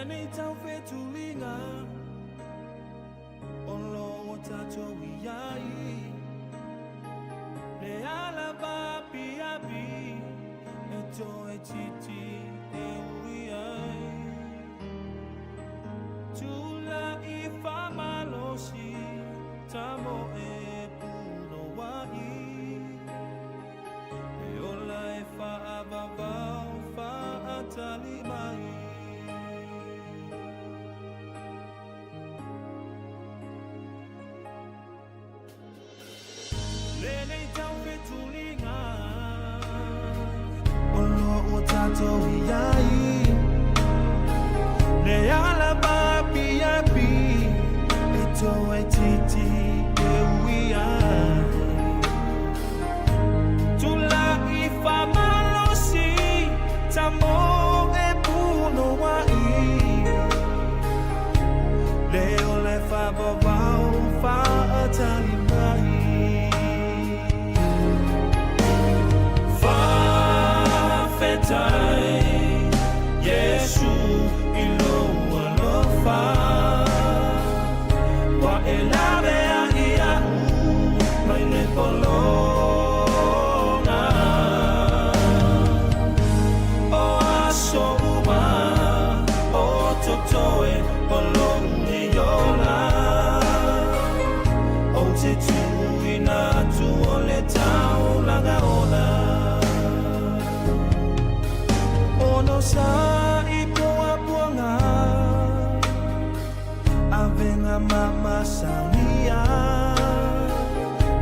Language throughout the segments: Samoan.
Lenei taufetuliga o loo tatou iai le ala vaapiapi e toe titi e ui ai tula'i faamalosi tamoe punoua'i e ola e faavavau faatali mai. Lenei taufetuliga o loo tatou iai le ala vaapiapi e toe titi e ui ai tula'i faamalosi tamoe punoua'i le ola e faavavau faatali mai. Faafetai Iesu i lou alofa ua e lavea iaʻu mai le pologa o aso uma o totoe o loʻu nei ola ou te tuuina atu o le taulaga ola ono sa i puapuaga avega mamasaunia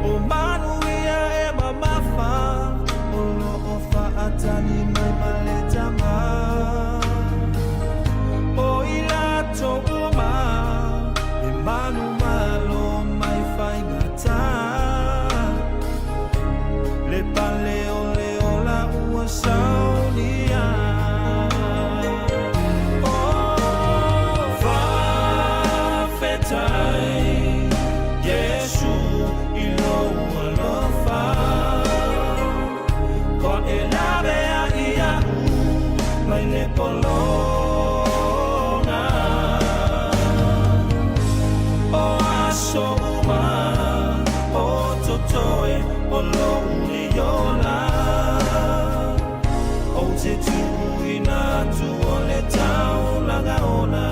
o manuia e mamafa o loo faatali mai ma le tama o i latou uma e manumalo mai faigata le pale o le ola ua saunia. Oh, faafetai Iesu i lou alofa ua e lavea iaʻu mai le pologa o aso uma o totoe o loʻu nei ola ou te tuuina atu o le taulaga ola.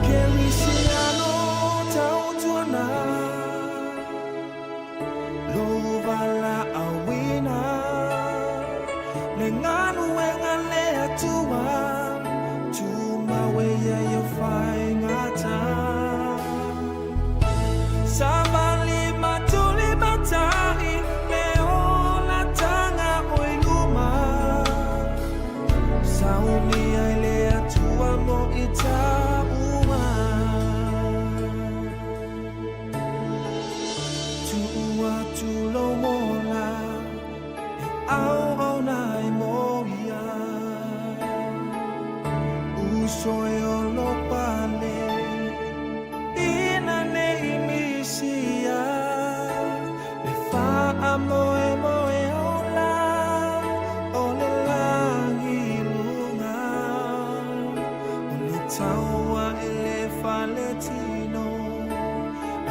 Kerisiano tautuana lou valaauina le galuega le Atua tumau e ia i faigata savali matulimata'i le olataga o i luma saunia i le Atua mo i taua tuu atu lou ola e auauna ai mo ia uso e olo pale ina nei misia le faamoemoe ola o le lagi i luga o le taua e le faletino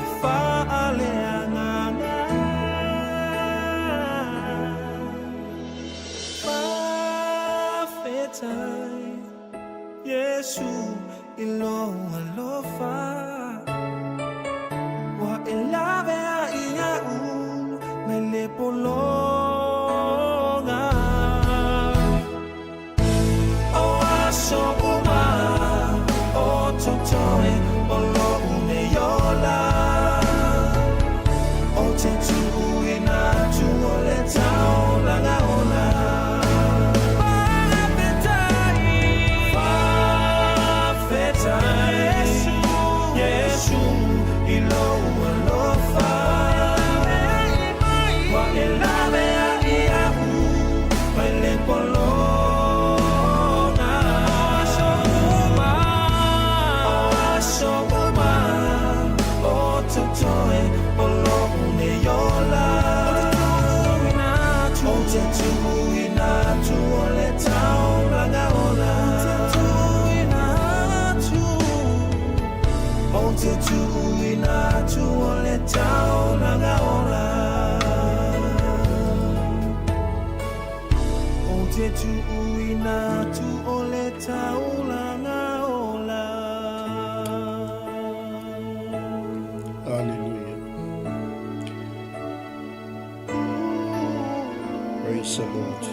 e faaleagaga. Faafetai Iesu i lou alofa ua e lavea iaʻu mai le pologa o aso uma o totoe o loʻu nei ola ou te tuuina atu o le taulaga ola. Faafetai, faafetai Iesu i lou alofa ua e lavea. te tuuina atu o le taulaga ola. Hallelujah. Praise the Lord.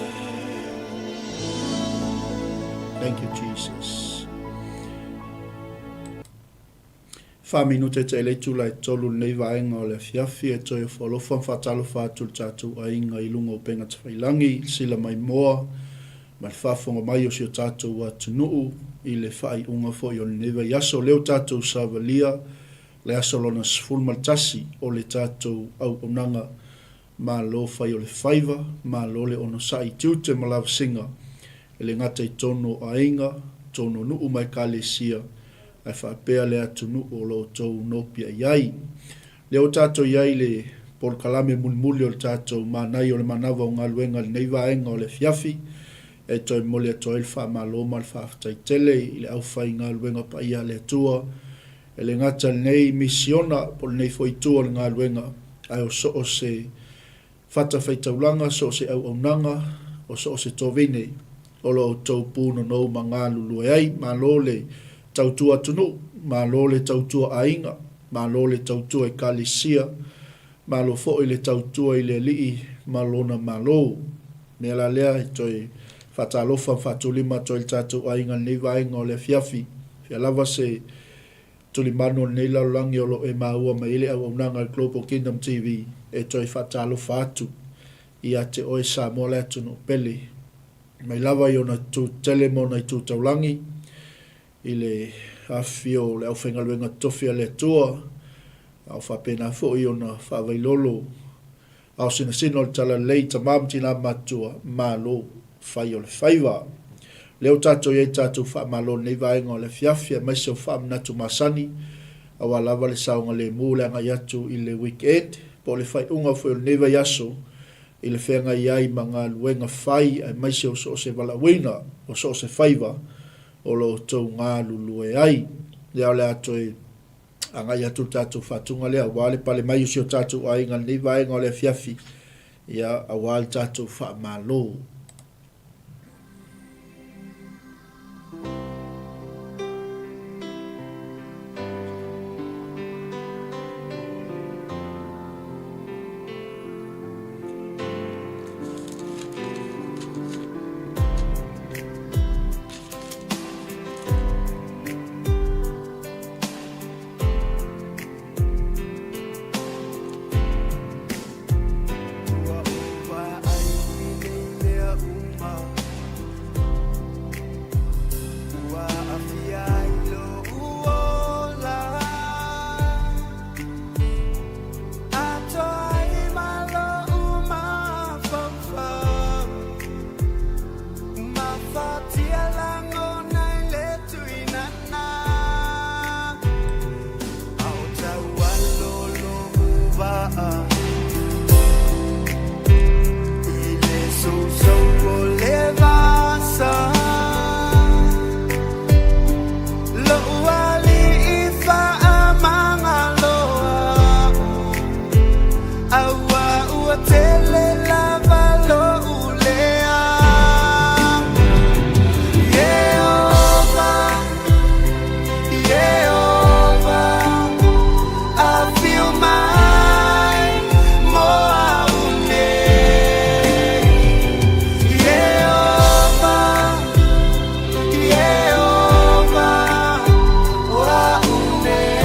Thank you, Jesus. Faaminute tele itula e tolu lenei vaega o le afiafi e toe ofo alofa ma faatalofa atu i le tatou aiga i luga o upega tafailagi, le sila maimoa ma le faafofoga mai o si o tatou atunuu i le faaiuga foi o lenei vaiaso. O lea ua tatou savalia le aso lona 11 o le tatou auaunaga Malo fai o le faiva, malo le onosai i tiute ma lavasiga, e le gata i tonu o aiga, tonu o nuu ma ekalesia, ae faapea le atunuu o lo outou nopiai ai. Lea ua tatou i ai i le polokalame mulimuli o le tatou manaia o le manava o galuega i lenei vaega o le afiafi, e toe momoli atu ai le faamalo ma le faafetai tele i le aufaigaluega paia a le Atua, E le gata i lenei misiona po o lenei foi itu o le galuega, ae o so o se fatafaitaulaga, so o se auaunaga, o so o se tovine o lo outou punonou ma galulue ai. Malo le tautua atunuu, malo le tautua aiga, malo le tautua Ekalesia, malo foi le tautua i le Alii ma Lona Malo. O le mea la lea e toe faatalofa ma faatulima atu ai i le tatou aiga i lenei vaega o le afiafi. Fia lava se tulimanu o lenei lalolagi o lo o e maua mai ai le auaunaga a le Global Kingdom TV e toe faatalofa atu ia te oe Samoa le atunuu pele mai lava i ona itu tetele ma ona itu taulagi i le afifio o le aufaigaluega totofi a le Atua a o faapena foi ona faavailolo ao sinasina o le talalelei tama ma tina matutua malo fai o le faiva. Lea ua tatou i ai tatou faamalo i lenei vaega o le afiafi aemaise o faamanatu masani aua lava le saogalemu le agai atu i le weekend po o le faaiuga foi o lenei vaiaso i le feagai ai ma galuega fai aemaise o so o se valaauina o so o se faiva o lo outou galulue ai. Lea o le a toe agai atu le tatou faatuga lea aua le pale mai o si o tatou aiga i lenei vaega o le afiafi, ia, aua le tatou faamalo. Ua ou vaai i nei mea uma, Ua aafia ai lo'u ola. Atoa ai ma lo'u mafaufau, Mafatia lagona i le tuinana. A o taualo lo'u vaa i le sousou o le vasa. Lo'u alii faamagaloa, Aua ua tele lava lo'u leaga. Ieova, Ieova, afio mai mo au nei. Ieova, Ieova, o au nei.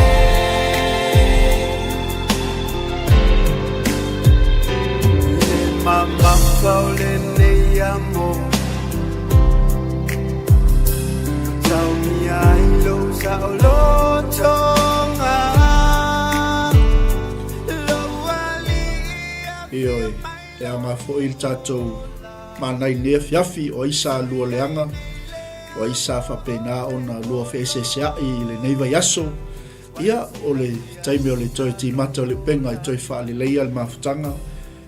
Le mamafa o lenei amo, Taomia ai lou saolotoga, Lou alii Ioe, e aoga foi le tatou manai i lenei afiafi, o ai sa lua leaga, o ai sa faapena ona lua feeseeseai i lenei vaiaso. Ia, o le taimi o le toe timata o le upega e toe faaleleia le mafutaga,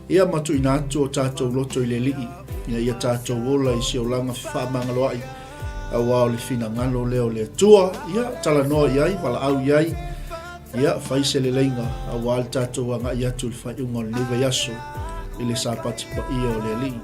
ia ma tuuina atu o tatou loto i le Alii, ina ia tatou ola i se olaga fefaamagaloa'i, auā o le finagalo lea o le Atua. Ia, talanoa i ai, valaau i ai, ia, fai se leleiga, auā le tatou agai atu i le faaiuga o lenei vaiaso i le Sapati paia o le Alii.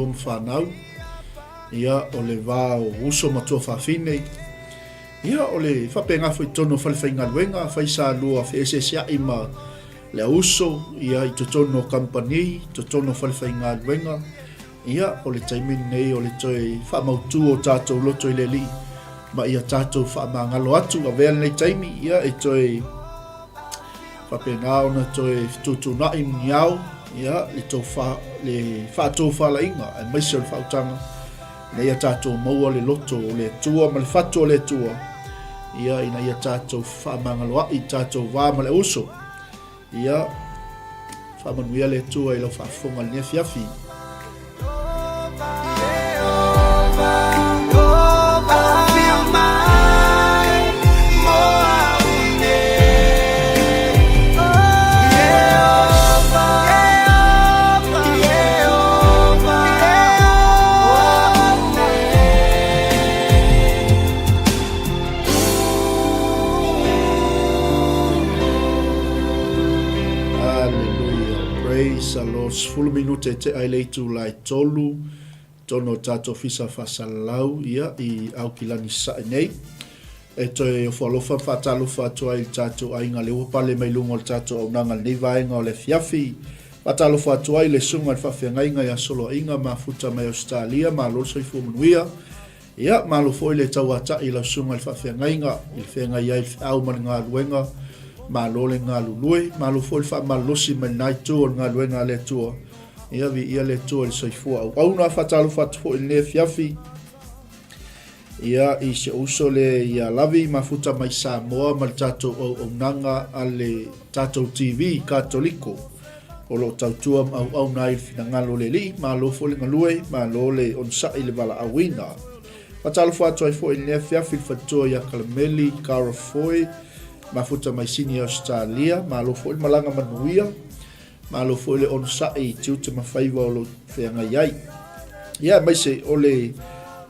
matua ma fanau, ia, o le va o uso ma tuafafine, ia, o le faapena foi i totonu o falefaigaluega, afai sa lua feeseeseai ma le auso, ia, i totonu o kamupani, i totonu o falefaigaluega, ia, o le taimi lenei o le toe faamautu o tatou loto i le Alii, ma ia tatou faamagalo atu, avea lenei taimi, ia, e toe faapena ona toe fetuutuunai muniao, ia, le tofa, le faatofalaiga, aemaise o le faautaga, ina ia tatou maua le loto o le Atua ma le fatu o le Atua, ia, ina ia tatou faamagaloai i tatou va ma le uso. Ia, faamanuia le Atua i lau faafofoga i lenei afiafi. Hallelujah. Praise the Lord. 10 minute e tea i le itula e tolu. Tonu o tātou ofisa faasalalau ia i Aukilani Sasae nei. E toe ofo alofa ma faatalofa atu ai i le tatou aiga le ua pale mai luga o le tatou auaunaga i lenei vaega o le afiafi. Faatalofa atu ai i le susuga i le faafeagaiga ia Soloaiga Mafuta mai Ausetalia, malo le soifua manuia. Ia, malo foi le tauatai i lau susuga i le faafeagaiga i le feagai ai le feau ma le galuega, malo le galulue, malo foi le faamalolosi mai lena itu o le galuega a le Atua. Ia, viia le Atua i le soifua auauna. Faatalofa atu foi i lenei afiafi. Ia, i si ou uso lea ia Lavi, mafuta mai Samoa ma le tatou auaunaga a le tatou TV Katoliko o lo o tautua ma auauna ai i le finagalo o le Alii. Malo foi le galue, malo le onosai i le valaauina. Faatalofa atu ai foi i lenei afiafi i le faletua ia Kalameli Cara Foy, mafuta mai Sini Ausetalia. Malo foi le malaga manuia. Malo foi le onosai i tiute ma faiva o lo o feagai ai. Ia, aemaise o le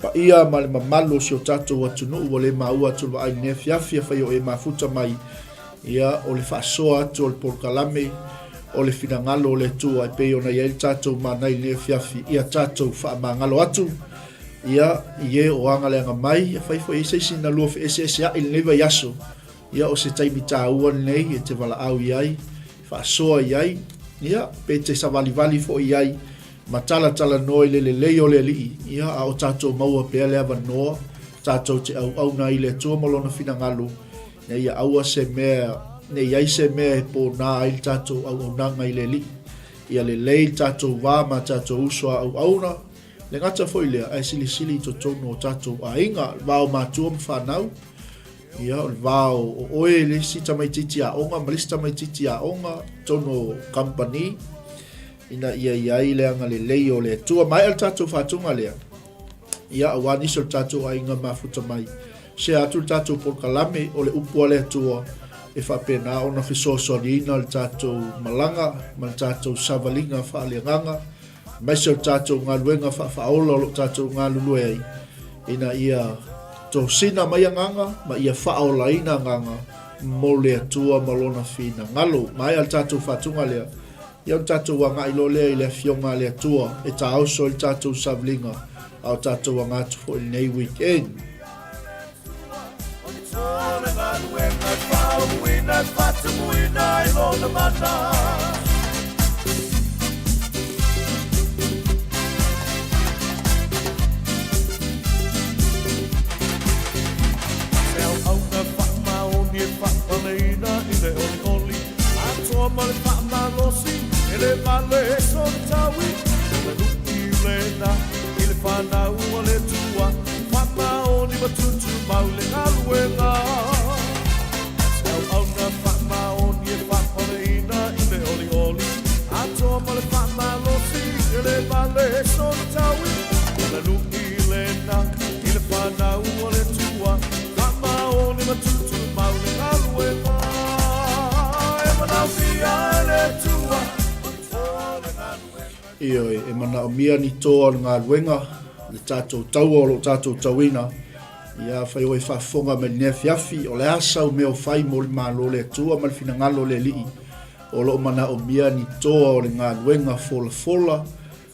paia ma le mamalu o si o tatou atunuu ua le maua atu le vaai i lenei afiafi, afai o e mafuta mai, ia, o le faasoa atu o le polokalame, o le finagalo o le Atua e pei ona i ai le tatou manai i lenei afiafi, ia tatou faamagalo atu, ia, i e o agaleaga mai, afai foi e i ai se isi na lua feeseeseai i lenei vaiaso, Ia, o se taimi taua lenei e te valaau i ai, faasoa i ai, ia, pe te savalivali foi i ai, ma talatalanoa i le lelei o le Alii, ia, a o tatou maua pea le avanoa, tatou te auauna ai i le Atua ma Lona finagalo, ina ia aua se mea, ne i ai se mea e pōnā ai le tatou auaunaga i le Alii. Ia lelei le tatou va ma tatou uso a auauna, le gata foi lea, ae silisili i totonu o tatou aiga, le va o matua ma fanau, Ia, o le va o oe le isi tamaitiiti aoga ma le isi tamaitiiti aoga, totonu o kamupani, ina ia i ai le agalelei o le Atua. Maea le tatou faatuga lea, ia, aua nisi o le tatou aiga mafuta mai. Share atu le tatou polokalame o le upu a le Atua e faapena ona fesoasoaniina le tatou malaga ma le tatou savaliga faaleagaga aemaise o le tatou galuega faafaaola o lo o tatou galulue ai, ina ia tosina mai agaga ma ia faaolaina agaga mo le Atua ma Lona finagalo. Maea le tatou faatuga lea, ia ona tatou agai loa lea i le Afioga a le Atua e taoso ai le tatou savaliga a o tatou aga atu foi i lenei weekend. Ioe, e manaomia ni toa o le galuega, le tatou taua o lo o tatou tauina. Ia, afai oe e faafofoga mai lenei afiafi, o le a sau mea o fai mo le Malo o le Atua ma le finagalo o le Alii, o lo o manaomia ni toa o le galuega folafola,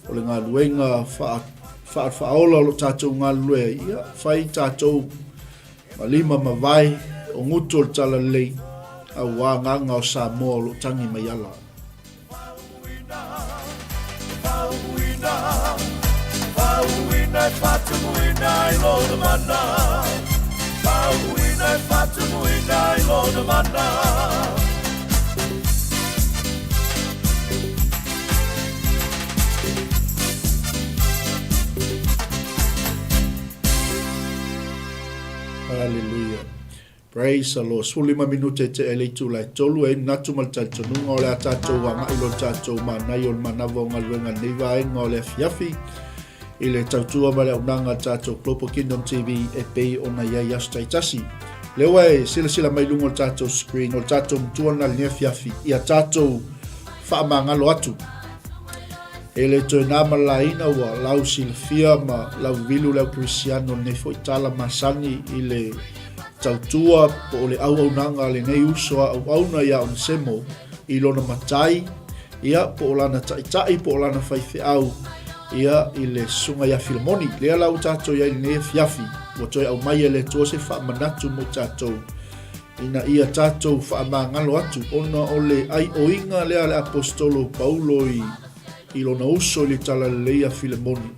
O le galuega faa-faaola o lo o tatou galulue ai, ia fai tatou ma lima ma vae o gutu o le talalelei aua agaga o Samoa o lo o tagi mai ala. Hallelujah. Praise the Lord. 15 minute e tea i le itula e tolu e manatu ma le talitonuga o le a tatou agai loa le tatou manaia o le manava o galuega i lenei vaega o le afiafi i le tautua ma le auaunaga a le tatou Global Kingdom TV e pei ona i ai aso taitasi. Lea ua e silasila mai luga o le tatou screen o le tatou matua lena i lenei afiafi ia tatou faamagalo atu. E le toe na ma le laina ua lau silafia ma lau vilu le au kerisiano i lenei foi tala masani i le tautua po o le auaunaga a lenei uso a auauna ia Onesemo i lona matai, ia, po o lana taitai po o lana faifeau, ia, i le susuga ia Filemoni. Lea la ua tatou i ai i lenei afiafi, ua toe aumai e le Atua se faamanatu mo tatou, ina ia tatou faamagalo atu, ona o le aioiga lea a le Aposetolo o Paulo i, i lona uso i le Talalelei a Filemoni,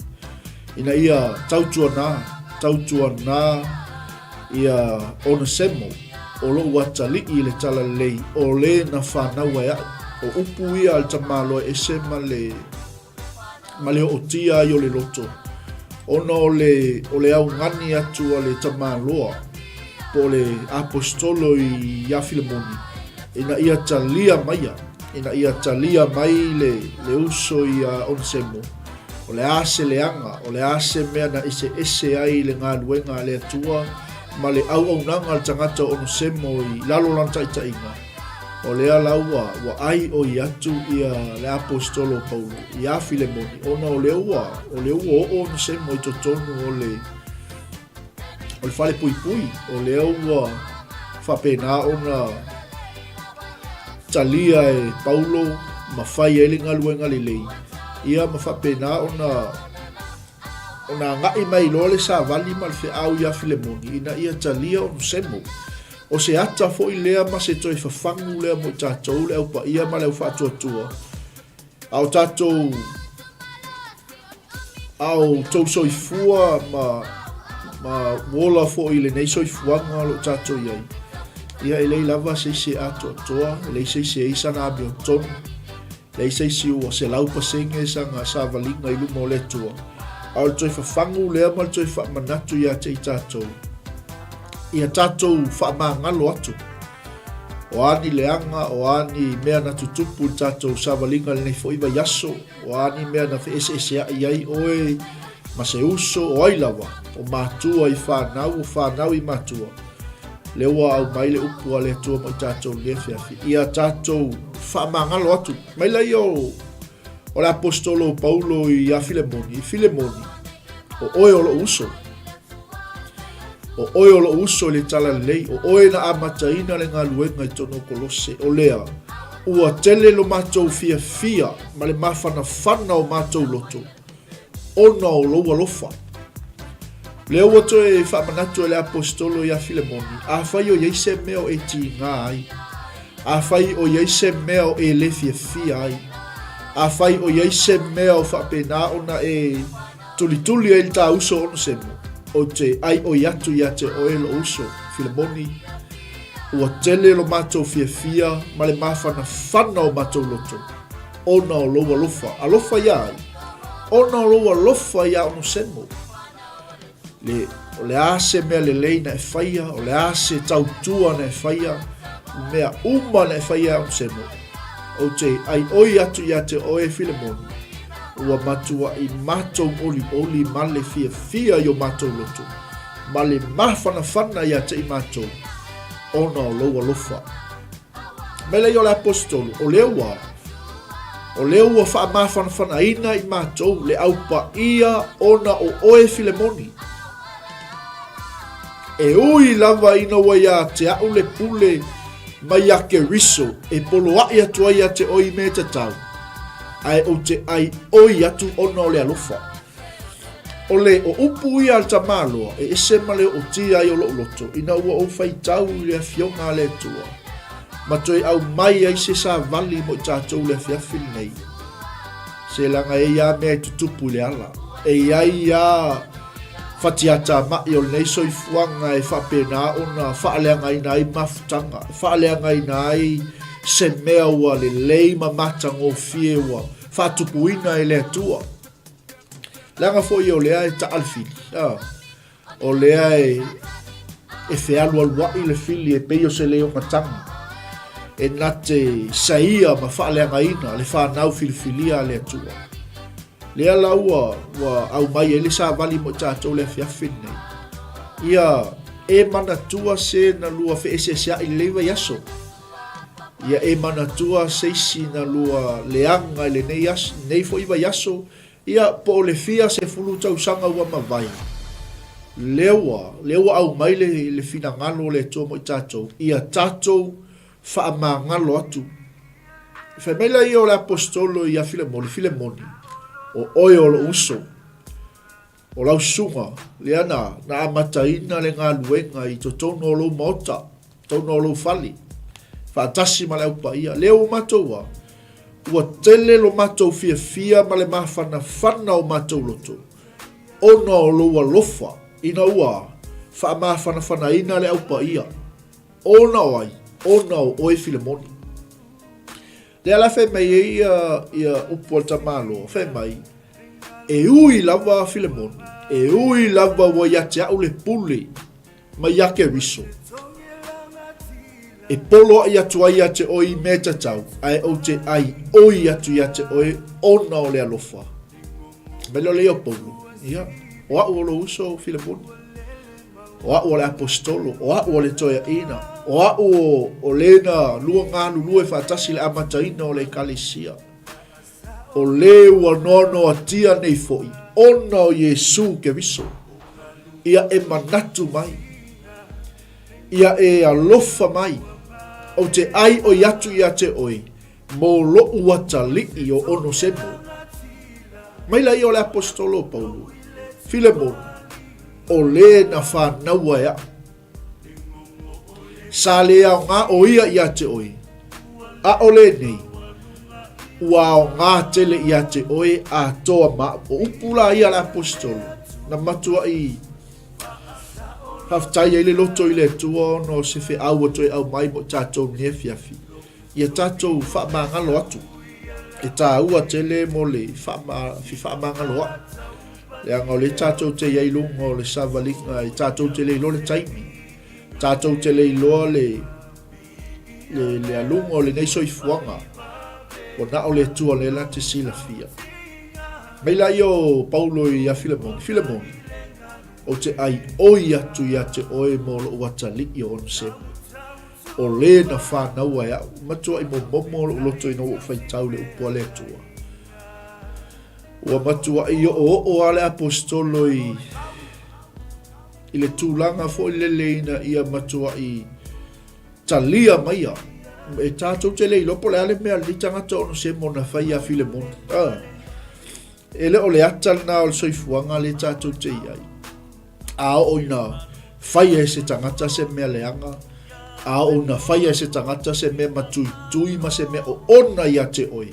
ina ia tautuana, tautuana ia Onesemo, o lou atalii i le Talalelei, o le na fanau e a'u. O upu ia a le tamaloa e ese ma le ma le ootia ai o le loto, ona o le, o le augani atu a le tamaloa, po o le aposetolo iā Filemoni, ina ia talia maia, ina ia talia mai le, le uso iā Onesemo, o le a se leaga, o le a se mea na eseese ai le galuega a le Atua ma le auaunaga a le tagata o Onesemo i lalo o lana taitaiga, O lea la ua, ua ʻai ʻoi atu ia le Aposetolo o Paulo iā Filemoni, ona o lea ua, o lea ua oo Onesemo i totonu o le, o le fale puipui, o lea ua faapena ona talia e Paulo ma fai ai le galuega lelei, ia ma faapena ona ona agai mai loa le savali ma le feau iā Filemoni ina ia talia Onesemo. O se ata foi lea ma se toe fafagu lea mo i tatou le au paia ma le au faatuatua, a o tatou a o tou soifua ma ma ola foi i lenei soifuaga o lo o tatou i ai. Ia e leai lava se isi e atoatoa, e leai se isi e i ai sana amiotonu. Leai se isi ua 100% sana savaliga i luma o le Atua, a o le toe fafagu lea ma le toe faamanatu ia te i tatou, ia tatou faamagalo atu. O a ni leaga, o a ni mea na tutupu i le tatou savaliga i lenei foi vaiaso, o a ni mea na feeseeseaʻi ai oe ma se uso, o ai lava, o matua i fanau, o fanau i matua, lea ua aumai le upu a le Atua mo i tatou i lenei afiafi, ia tatou faamagalo atu. Mai laia o, o le aposetolo o Paulo iā Filemoni, Filemoni, o oe o lou uso. O oe o lou uso i le talalelei, o oe na amataina le galuega i totonu o Kolose, o lea, ua tele lo matou fiafia ma le mafanafana o matou loto, ona o lou alofa. Lea ua toe faamanatu e le Aposetolo iā Filemoni, Afai o i ai se mea o e tiga ai, afai o i ai se mea o e le fiafia ai, afai o i ai se mea o faapena ona e tulituli ai le ta uso Onesemo, ou te ʻaiʻoi atu ia te oe lou uso, Filemoni, ua tele lo matou fiafia ma le mafanafana o matou loto, ona o lou alofa. Alofa iā ai? Ona o lou alofa iā Onesemo. Le, o le a se mea lelei na e faia, o le a se tautua na e faia, mea uma na e faia e Onesemo, ou te ʻaiʻoi atu ia te oe Filemoni, ua matuaʻi matou ʻoliʻoli ma le fiafia i o matou loto, ma le mafanafana ia te i matou, ona o lou alofa. Mai lea o le Aposetolo, o lea ua, o lea ua faamafanafanaina i matou le au paia ona o oe Filemoni. E ui lava ina ua ia te a'u le pule mai ia Keriso e poloaʻi atu ai ia te oe i mea e tatau. Ae ou te ʻai ʻoi atu ona o le alofa. O le o upu ia a le tamaloa, e ese ma le ootia ai o lou loto, ina ua ou faitau i le Afioga a le Atua, ma toe aumai ai se savali mo i tatou i le afiafi lenei. Se leaga e i ai a mea e tutupu i le ala. E i ai a fatiatamai o lenei soifuaga e faapena ona faaleagaina ai mafutaga, e faaleagaina ai se mea ua lelei ma matagofie ua faatupuina e le Atua. Leaga foi o lea e taa le fili, a, o lea e, e fealualuai le fili e pei o se leogatagi e na te saia ma faaleagaina le fanau filifilia a le Atua. Lea la ua, ua aumai ai le savali mo i tatou le afiafi lenei. Ia e manatua se na lua feeseeseai lenei vaiaso. Ia e manatua se isi na lua leaga i lenei aso, lenei foi vaiaso, ia po o le fia sefulu tausaga ua mavae. Lea ua, lea ua aumai le, le finagalo o le Atua mo i tatou, ia tatou faamagalo atu. Fai mai laia o le aposetolo ia Filemoni, Filemoni, o oe o lou uso, o lau susuga, lea na, na amataina le galuega i totonu o lou maota, totonu o lou fale, faatasi ma le Au Paia. Lea ua matou a, ua tele lo matou fiafia ma le mafanafana o matou loto, ona o lou alofa ina ua faamafanafanaina le Au Paia. Ona o ai? Ona o oe Filemoni. Lea la fai mai ai ia, ia upu a le tamaloa, fai mai, e ui lava Filemoni, e ui lava ua ia te a'u le pule mai ia Keriso, e poloaʻi atu ai ia te oe i mea tatau, ae ou te ʻai ʻoi atu ia te oe ona o le alofa. Mai lea o le ia o Paulo, ia, o a'u o lou uso Filemoni. O a'u o le Aposetolo, o a'u o le Toeaina, o a'u o, o le na lua galulue faatasi i le amataina o le Ekalesia. O le ua noanoatia nei foi, ona o Iesu Keriso. Ia e manatu mai, ia e alofa mai, ou te ʻai ʻoi atu ia te oe, Mo loʻu atalii o Onosemo. Mai la ia o le Aposetolo o Paulo, Filemoni, o le na whanaua e a'u. Sa le aoga o ia ia te oe, ʻaʻole nei, ua aoga tele ia te oe atoa ma a'u. O upu la ia a le Aposetolo, na matuaʻi faafetai ai le loto i le Atua ona o se feau ua toe aumai mo i tatou i lenei afiafi. Ia tatou faamagalo atu. E taua tele mo le fefaamagaloaʻi. Leaga o lea tatou te i ai i luga o le savaliga, e tatou te le iloa le taimi. Tatou te le iloa le, le, le aluga o lenei soifuaga. Ua na o le Atua lea la te silafia. Mai la ia o Paulo ia Filemoni, Filemoni, ou te ʻai ʻoi atu ia te oe mo loʻu atalii o Onesemo. O le na whanaua e a'u, matuaʻi momomo loʻu loto ina ua ou faitau i le upu a le Atua. Ua matuaʻi oʻooʻo a le Aposetolo i, i le tulaga foi lele ina ia matuaʻi talia maia. E tatou te le iloa po o le a le mea a lenei tagata Onesemo na fai ia Filemoni. Ah. E le o le ata lena o le soifuaga le tatou te i ai. A oo ina faia e se tagata se mea leaga, a oo ina faia e se tagata se mea matuitui ma se mea oona ia te oe,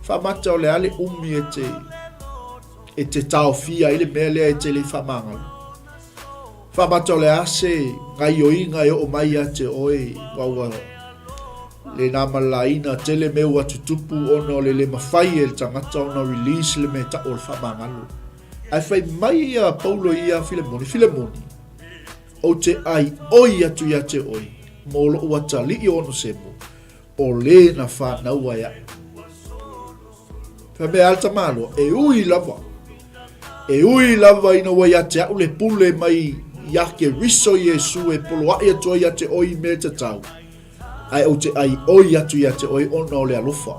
faamata o le a le umi e te, e te taofia ai le mea lea e te le i faamagalo. Faamata o le a se gaioiga e oo mai ia te oe, ua ua le na malaina tele mea ua tutupu ona o le le mafai e le tagata ona release le mea e ta'u o le faamagalo. Ae fai mai ia Paulo ia Filemoni, Filemoni, ou te ʻai ʻoi atu ia te oe, mo loʻu atalii o Onosemo, o le na whanaua e a'u. Fai mai a le tamaloa, e ui lava, e ui lava ina ua ia te a'u le pule mai ia Keriso Iesu e poloaʻi atu ai ia te oe i mea tatau, Ae ou te ʻai ʻoi atu ia te oe ona o le alofa.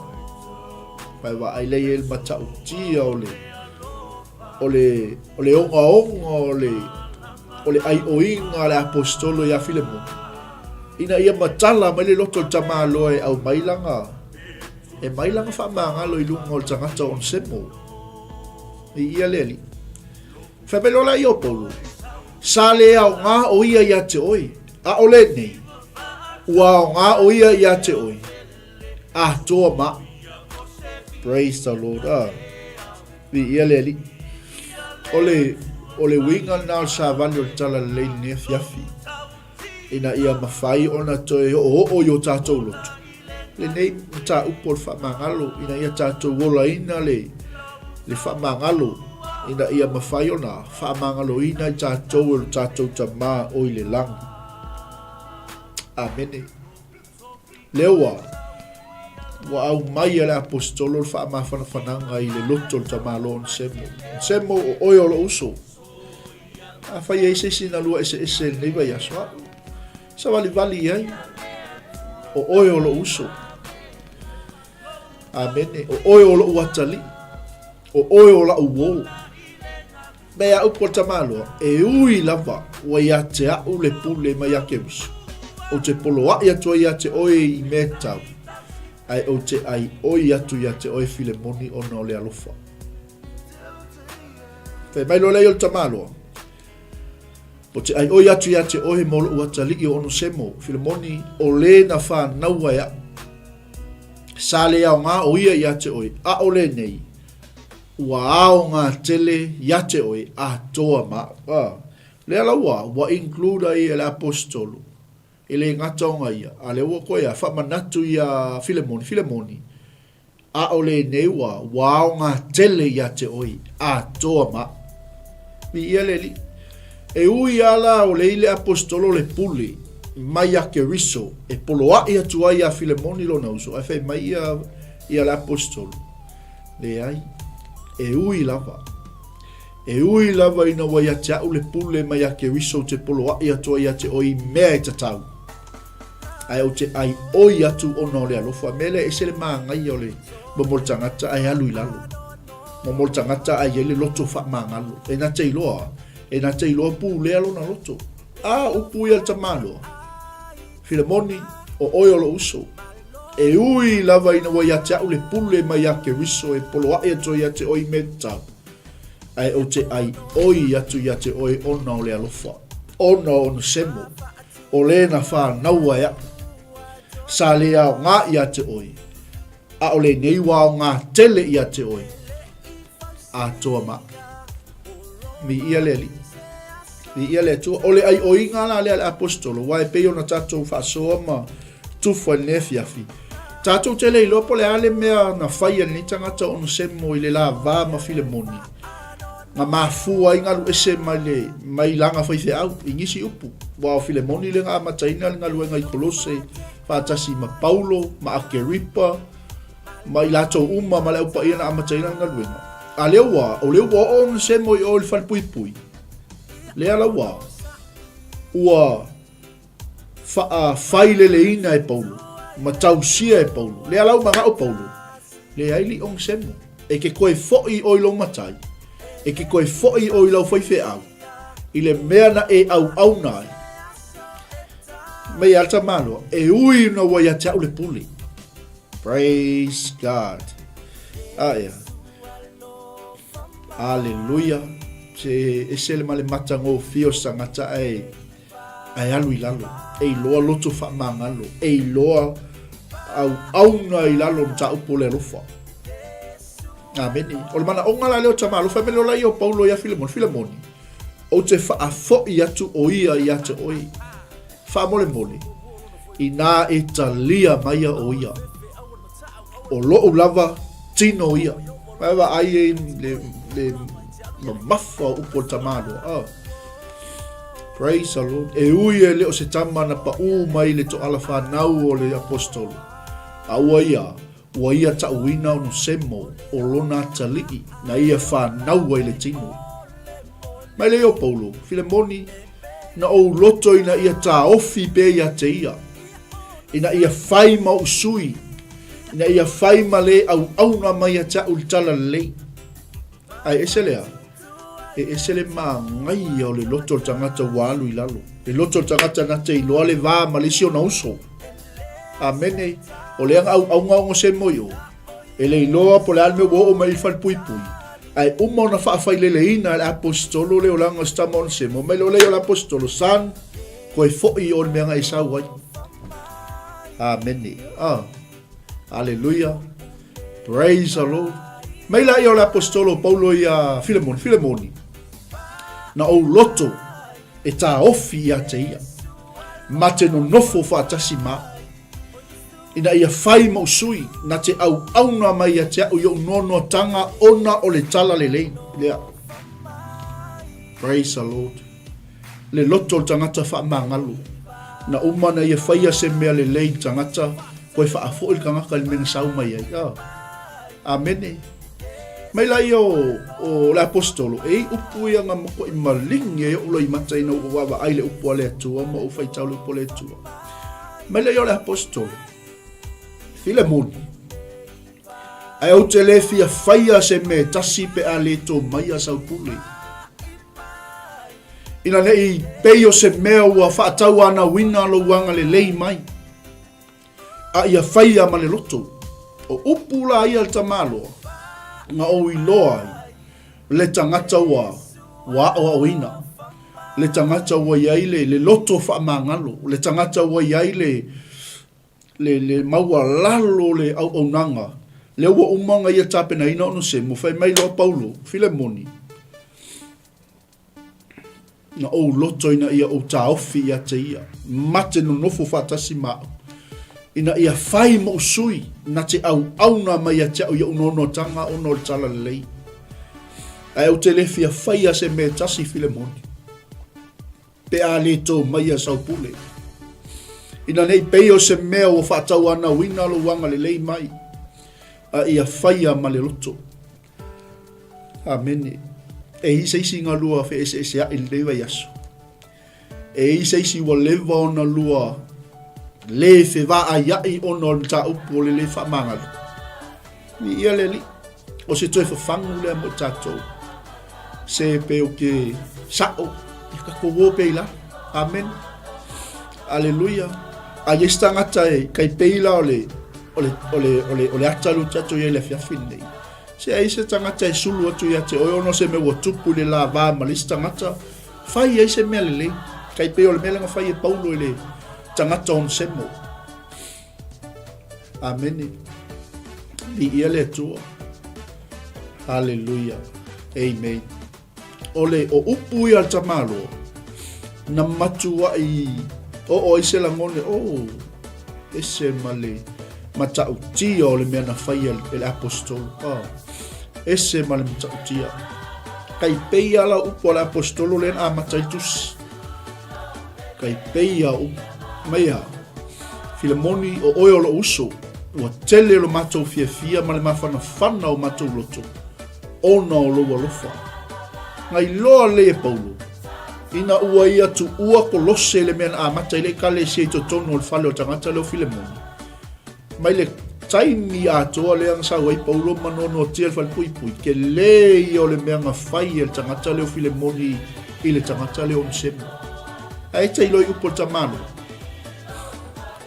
Mai vaai lea i ai le matautia o le, o le, o le ogaoga o le, o le ʻaiʻoiga a le aposetolo iā Filemoni, ina ia matala mai le loto o le tamaloa e aumai lana, E mai lana faamagalo i luga o le tagata o Onesemo. Viia le Alii. Fai mai loa lea o Paulo, Sa le aoga o ia ia te oe, ʻaʻole nei, ua aoga o ia ia te oe, atoa ma aʻu. Praise the Lord. Ah. Viia le Alii. O le, o le uiga lena o le savali o le talalelei lenei afiafi, ina ia mafai ona toe oooo i o tatou loto lenei mataupu o le faamagalo, ina ia tatou olaina le, le faamagalo, ina ia mafai ona faamagaloina i tatou e lo tatou Tamā o i le lagi. Amene. Lea ua, ua aumai e le Aposetolo le faamafanafanaga i le loto o le tamaloa Onesemo. Onesemo, o oe o lou uso. Afai e i ai se isi na lua eseese i lenei vaiaso, a'u, savalivali i ai, o oe o lou uso. Amene. O oe o lou atalii. O oe o la'u uō. Mea upu a le tamaloa, e ui lava ua ia te a'u le pule mai a Keriso, ou te poloaʻi atu ai ia te oe i mea tatau, ae ou te ʻai ʻoi atu ia te oe Filemoni ona o le alofa. Fai mai loa lea o le tamaloa, Ou te ʻai ʻoi atu ia te oe mo loʻu atalii o Onosemo, Filemoni, o lē na whānaua e aʻu. Sa le aoga o ia ia te oe, ʻaʻole nei, ua aoga tele ia te oe atoa ma aʻu. Ah, lea la ua, ua include ai e le aposetolo, e le gata ona ia, a lea ua koe a faamanatu ia Filemoni, Filemoni, ʻAʻole nei ua ua aoga tele ia te oe, atoa ma aʻu. Viia le Alii. E ui a la o le i le aposetolo le pule mai ia Keriso e poloaʻi atu ai ia Filemoni lona uso, ae fai mai ia ia le aposetolo, Leai, e ui lava. E ui lava ina ua ia te aʻu le pule mai ia Keriso te poloaʻi atu ai ia te oe i mea e tatau. Ae ou te ʻai ʻoi atu ona o le alofa. Mea lea, ese le māgaia o le momo le tagata ae alu i lalo. Momo le tagata ae i ai le loto faamagalo. E na te iloa, e na te iloa pulea lona loto. A upu ia le tamaloa, Filemoni, o oe o lou uso. E ui lava ina ua ia te aʻu le pule mai ia Keriso e poloaʻi atu ai ia te oe i mea tatau, ae ou te ʻai ʻoi atu ia te oe ona o le alofa, ona o Onesemo, O lē na whānaua e aʻu. Sa lē aoga ia te oe. ʻAʻole nei ua aoga tele ia te oe. Atoa ma aʻu. Viia le Alii. Viia le Atua. O le ʻaiʻoiga la lea a le Aposetolo, aua e pei ona tatou faasoa ma tufa i lenei afiafi, tatou te le iloa po o le a le mea na fai e lenei tagata o Onesemo i le lava ma Filemoni, Na mafua ai galu ese mai le mai lana faifeau i nisi upu, ua o Filemoni le na amataina le galuega i Kolose faatasi ma Paulo ma Akeripa ma i latou uma ma le au paia na amataina le galuega. A lea ua, o lea ua oo Onesemo i o i le falepuipui, lea la ua, ua faafaileleina e Paulo, ma tausia e Paulo. Lea la ua manao Paulo, leai li Onesemo, e ke koe foʻi ʻoe i lou matai, e ke koe foʻi ʻoe i lau faifeau, i le mea na e ʻauʻauna ai. Mai a le tamaloa, e ui ona ua ia te aʻu le pule. Praise God. A ea. Aleluia. Se ese le ma le matagofie o se tagata ae ae alu i lalo, e iloa loto faamagalo, e iloa auauna i lalo o mataupu o le alofa. Amene. O le manaʻoga la lea o tama alofa, e mele ola ia o Paulo ia Filemoni, Filemoni, ou te faafoʻi atu o ia ia te oe, faamolemole, inā e talia maia o ia. O loʻu lava tino ia. Mai vaai e le, le mamafa o upu o le tamaloa. Oh. Praise the Lord. E ui e le o se tama na paʻū mai le toʻala whanau o le apostolo. A ua ia, ua ia taʻuina ono semo o lona atalii na ia whanau ai le tino. Mai le o Paulo, Filemoni, na ou loto ina ia tāofi pea ia te ia, ina ia whai ma ou sui, ina ia whai ma le auauna mai ia te aʻu le tala lelei. Ae ese lea, e ese le māgaia o le loto o le tagata ua alu i lalo. Le loto o le tagata na te iloa le va ma le isi ona uso. Amene. O lea na auauna Onesemo i o, e le iloa po o le a le mea ua oo mai i le falepuipui, ae uma ona faafaileleina e le Aposetolo le olaga o si tama Onesemo, mai loa lea o le Aposetolo, Son, toe foi i o i le mea na e sau ai. Amene. Ah. Aleluia. Praise the Lord. Mai la ia o le Aposetolo Paulo ia Filemoni, Filemoni, na ou loto e taofi ia te ia, ma te nonofo faatasi ma au, ina ia fai ma usui, na te auauna mai ia te au i ou noanoatanga ona o le tala lelei lea. Praise the Lord. Le loto o le tagata faamagalo. Na uma na ia faia se mea lelei i le tagata, koe faafoi le tagata i le mea na sau mai ai. Ah. Amene. Mai la ia o, o le aposetolo, e i upu ia nga matuai maligi ai ou loimata ina ua vaavaai le upu a le Atua ma ou faitau le upu a le Atua. Mai la ia o le aposetolo, Filemoni, ae ou te le fia faia se mea e tasi pe a le tō maia sau pule. Ina nei pei o se mea ua faatauanauina lou agalelei mai, a ia faia ma le loto. O upu la ia le tamaloa, na ou iloa ai le tagata ua ua aoaoina, le tagata ua i ai le, le loto faamagalo, le tagata ua i ai le, le, le maualalo o le auaunaga, lea ua uma ona ia tapenaina Onesemo, fai mai loa Paulo, Filemoni, Na ou loto ina ia ou taofi ia te ia, mate nonofo faatasi ma au, ina ia fai moʻu sui na te auauna mai ia te au i ou noanoatanga ona o le talalelei. Ae ou te le fia faia se mea e tasi Filemoni, pe a le tō maia sau pule. Ina nei pei o se mea ua faatauanauina lou agalelei mai, a ia faia ma le loto. Amene. E i se isi galua feeseeseaʻi i lenei vaiaso. E i se isi ua leva ona lua le fevaaiaʻi ona o le mataupu o le le faamagalo. Viia le Alii. O se toe fafagu lea mo i tatou. Se pe o ke sa'o, ia tatou o pea i lalo. Amene. Aleluia. A i ai se tagata e kai pei la o le o le o le o le o le ata lea ou te ato i ai i le afiafi lenei. Se ai se tagata e sulu atu ia te oe ona o se mea ua tupu i le la va ma le isi tagata, fai ai se mea lelei. Tai pei o le mea lea na fai e Paulo i le tagata Onesemo. Amene. Viia le Atua. Haleluia. Amen. O le o upu ia a le tamaloa, na matuai oo ai se lagona, oh, ese ma le matautia o le mea na faia e le aposetolo. Oh, ese ma le matautia. Kai pei ala upu a le aposetolo lea na amata ai le tusi. Kai pei a upu mai a Filemoni o oe o lou uso, ua tele lo matou fiafia ma le mafanafana o matou loto. ona o lou alofa. Na iloa lelei e Paulo, ina ua ia tuua Kolose le mea na amata ai le ekalesia i totonu o le fale o le tagata lea o Filemoni. Mai le taimi atoa lea na sau ai Paulo ma noanoatia le falepuipui, tele ia o le mea na fai e le tagata lea o Filemoni i le tagata lea o Onesemo. Ae te iloa i upu o le tamaloa,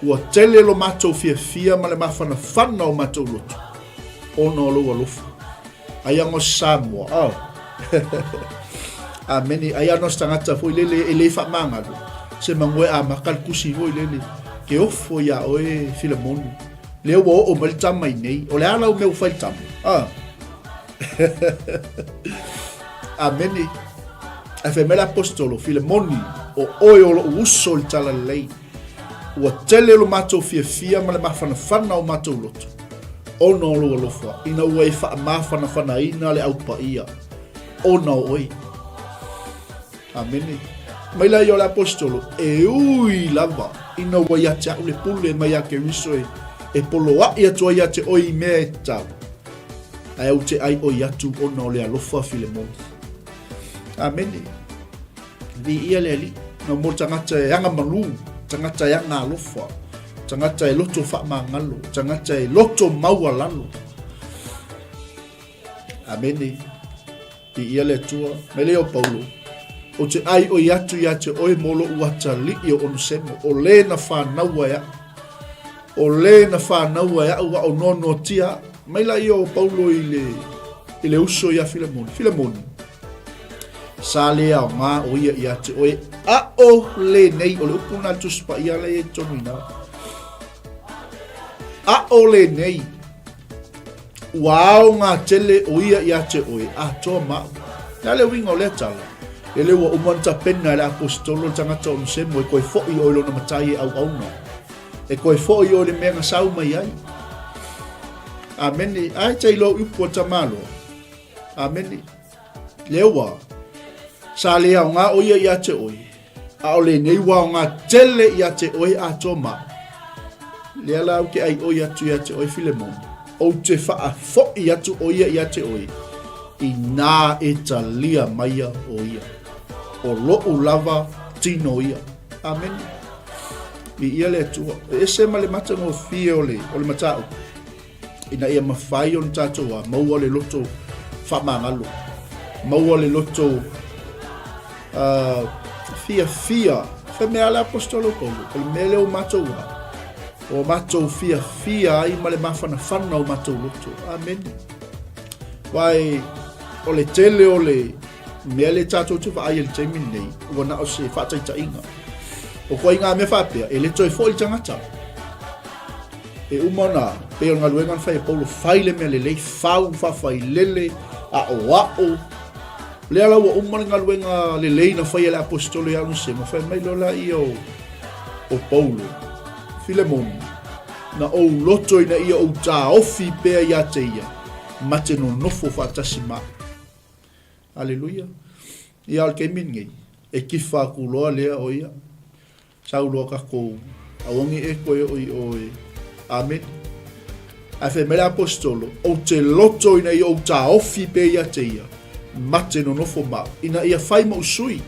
ua tele lo matou fiafia ma le mafanafana o matou loto, ona o lou alofa. Ai ano se Samoa, oh. Amene, ai ano se tagata foi lele e le faamagalo, se manu e amata le tusi foi lele, ke ofo iā oe Filemoni, lea ua oo mai le tama i nei, o le a lau mea ua fai le tama? Ah. Amene. Ae fai mai le aposetolo, Filemoni, o oe o lou uso i le talalelei. Ua tele lo matou fiafia ma le mafanafana o matou loto, ona o lou alofa, ina ua e faamafanafanaina le Au Paia, ona o oe. Amene. Mai la ia o le aposetolo, e ui lava ina ua ia te au le pule mai ia Keriso e, e poloaʻi atu ai ia te oe i mea e tatau, ae ou te ʻai ʻoi atu ona o le alofa Filemoni. Amene. Viia le Alii. Na mo tagata e aga malu, tagata e aga alofa, tagata e loto faamagalo, tagata e loto maualalo. Amene. Viia le Atua. Mai lea o Paulo. Ou te ʻai ʻoi atu iā te oe mo loʻu atalii o Onesemo, o lē na whānaua e aʻu. O le na fanaua e a'u a o noanoatia a'u. Mai laia o Paulo i le, i le uso iā Filemoni. Filemoni, sa le aogā o ia iā te oe, a'o lenei, o le upu lena a le Tusi Paia la e i ai i totonu i ina. A'o lenei, Ua aoga tele o ia ia te oe, atoa ma a'u. O le a le uiga o lea tala? Lele ua uma ona tapena e le Aposetolo le tagata Onosemo e toe fo'i oe i lona matai e auauna. E toe fo'i oe i le mea na sau mai ai. Amene. Ae te iloa upu a tamaloa. Amene. Lea ua sa le aoga o ia ia te oe, a o lenei ua aoga tele ia te oe atoa ma a'u. Lea la ou te ʻaiʻoi atu ia te oe Filemoni, ou te faʻafoʻi atu ʻo ia ia te oe, inā e talia maia ʻo ia. ʻO loʻu lava tino ia. Amene. Viia le Atua. E ese ma le matagofie o le, o le mataupu. Ina ia mafai ona tatou a maua le loto faamagalo, maua le loto fiafia. Fai mai a le Aposetolo Paulo, o le mea lea ua matou a, ua matou fiafia ai ma le mafanafana o matou loto. Amene. Vai o le tele o le mea lea tatou te vaai i le taimi lenei, ua na o se faataitaiga. O koe ngā mea faapea, e le toe foi le tagata. E uma ona, pei o le galuega na fai e Paulo, fai le mea lelei, fau, faafailele, aʻoaʻo. Lea la ua uma le galuega lelei na faia e le Aposetolo ia Onesemo, fai mai loa laia o, o Paulo, Filemoni, na ou loto ina ia ou taofi pea ia te ia, ma te nonofo faatasi ma a'u. Aleluia. Ia, o le taimi lenei, e kifa aku loa lea o ia. Sau loa tatou, aua ne i e toe oo i o e. Amene. Ae fai mai le Aposetolo, Ou te loto ina ia ou taofi pea ia te ia, ma te nonofo ma au, ina ia fai moʻu sui,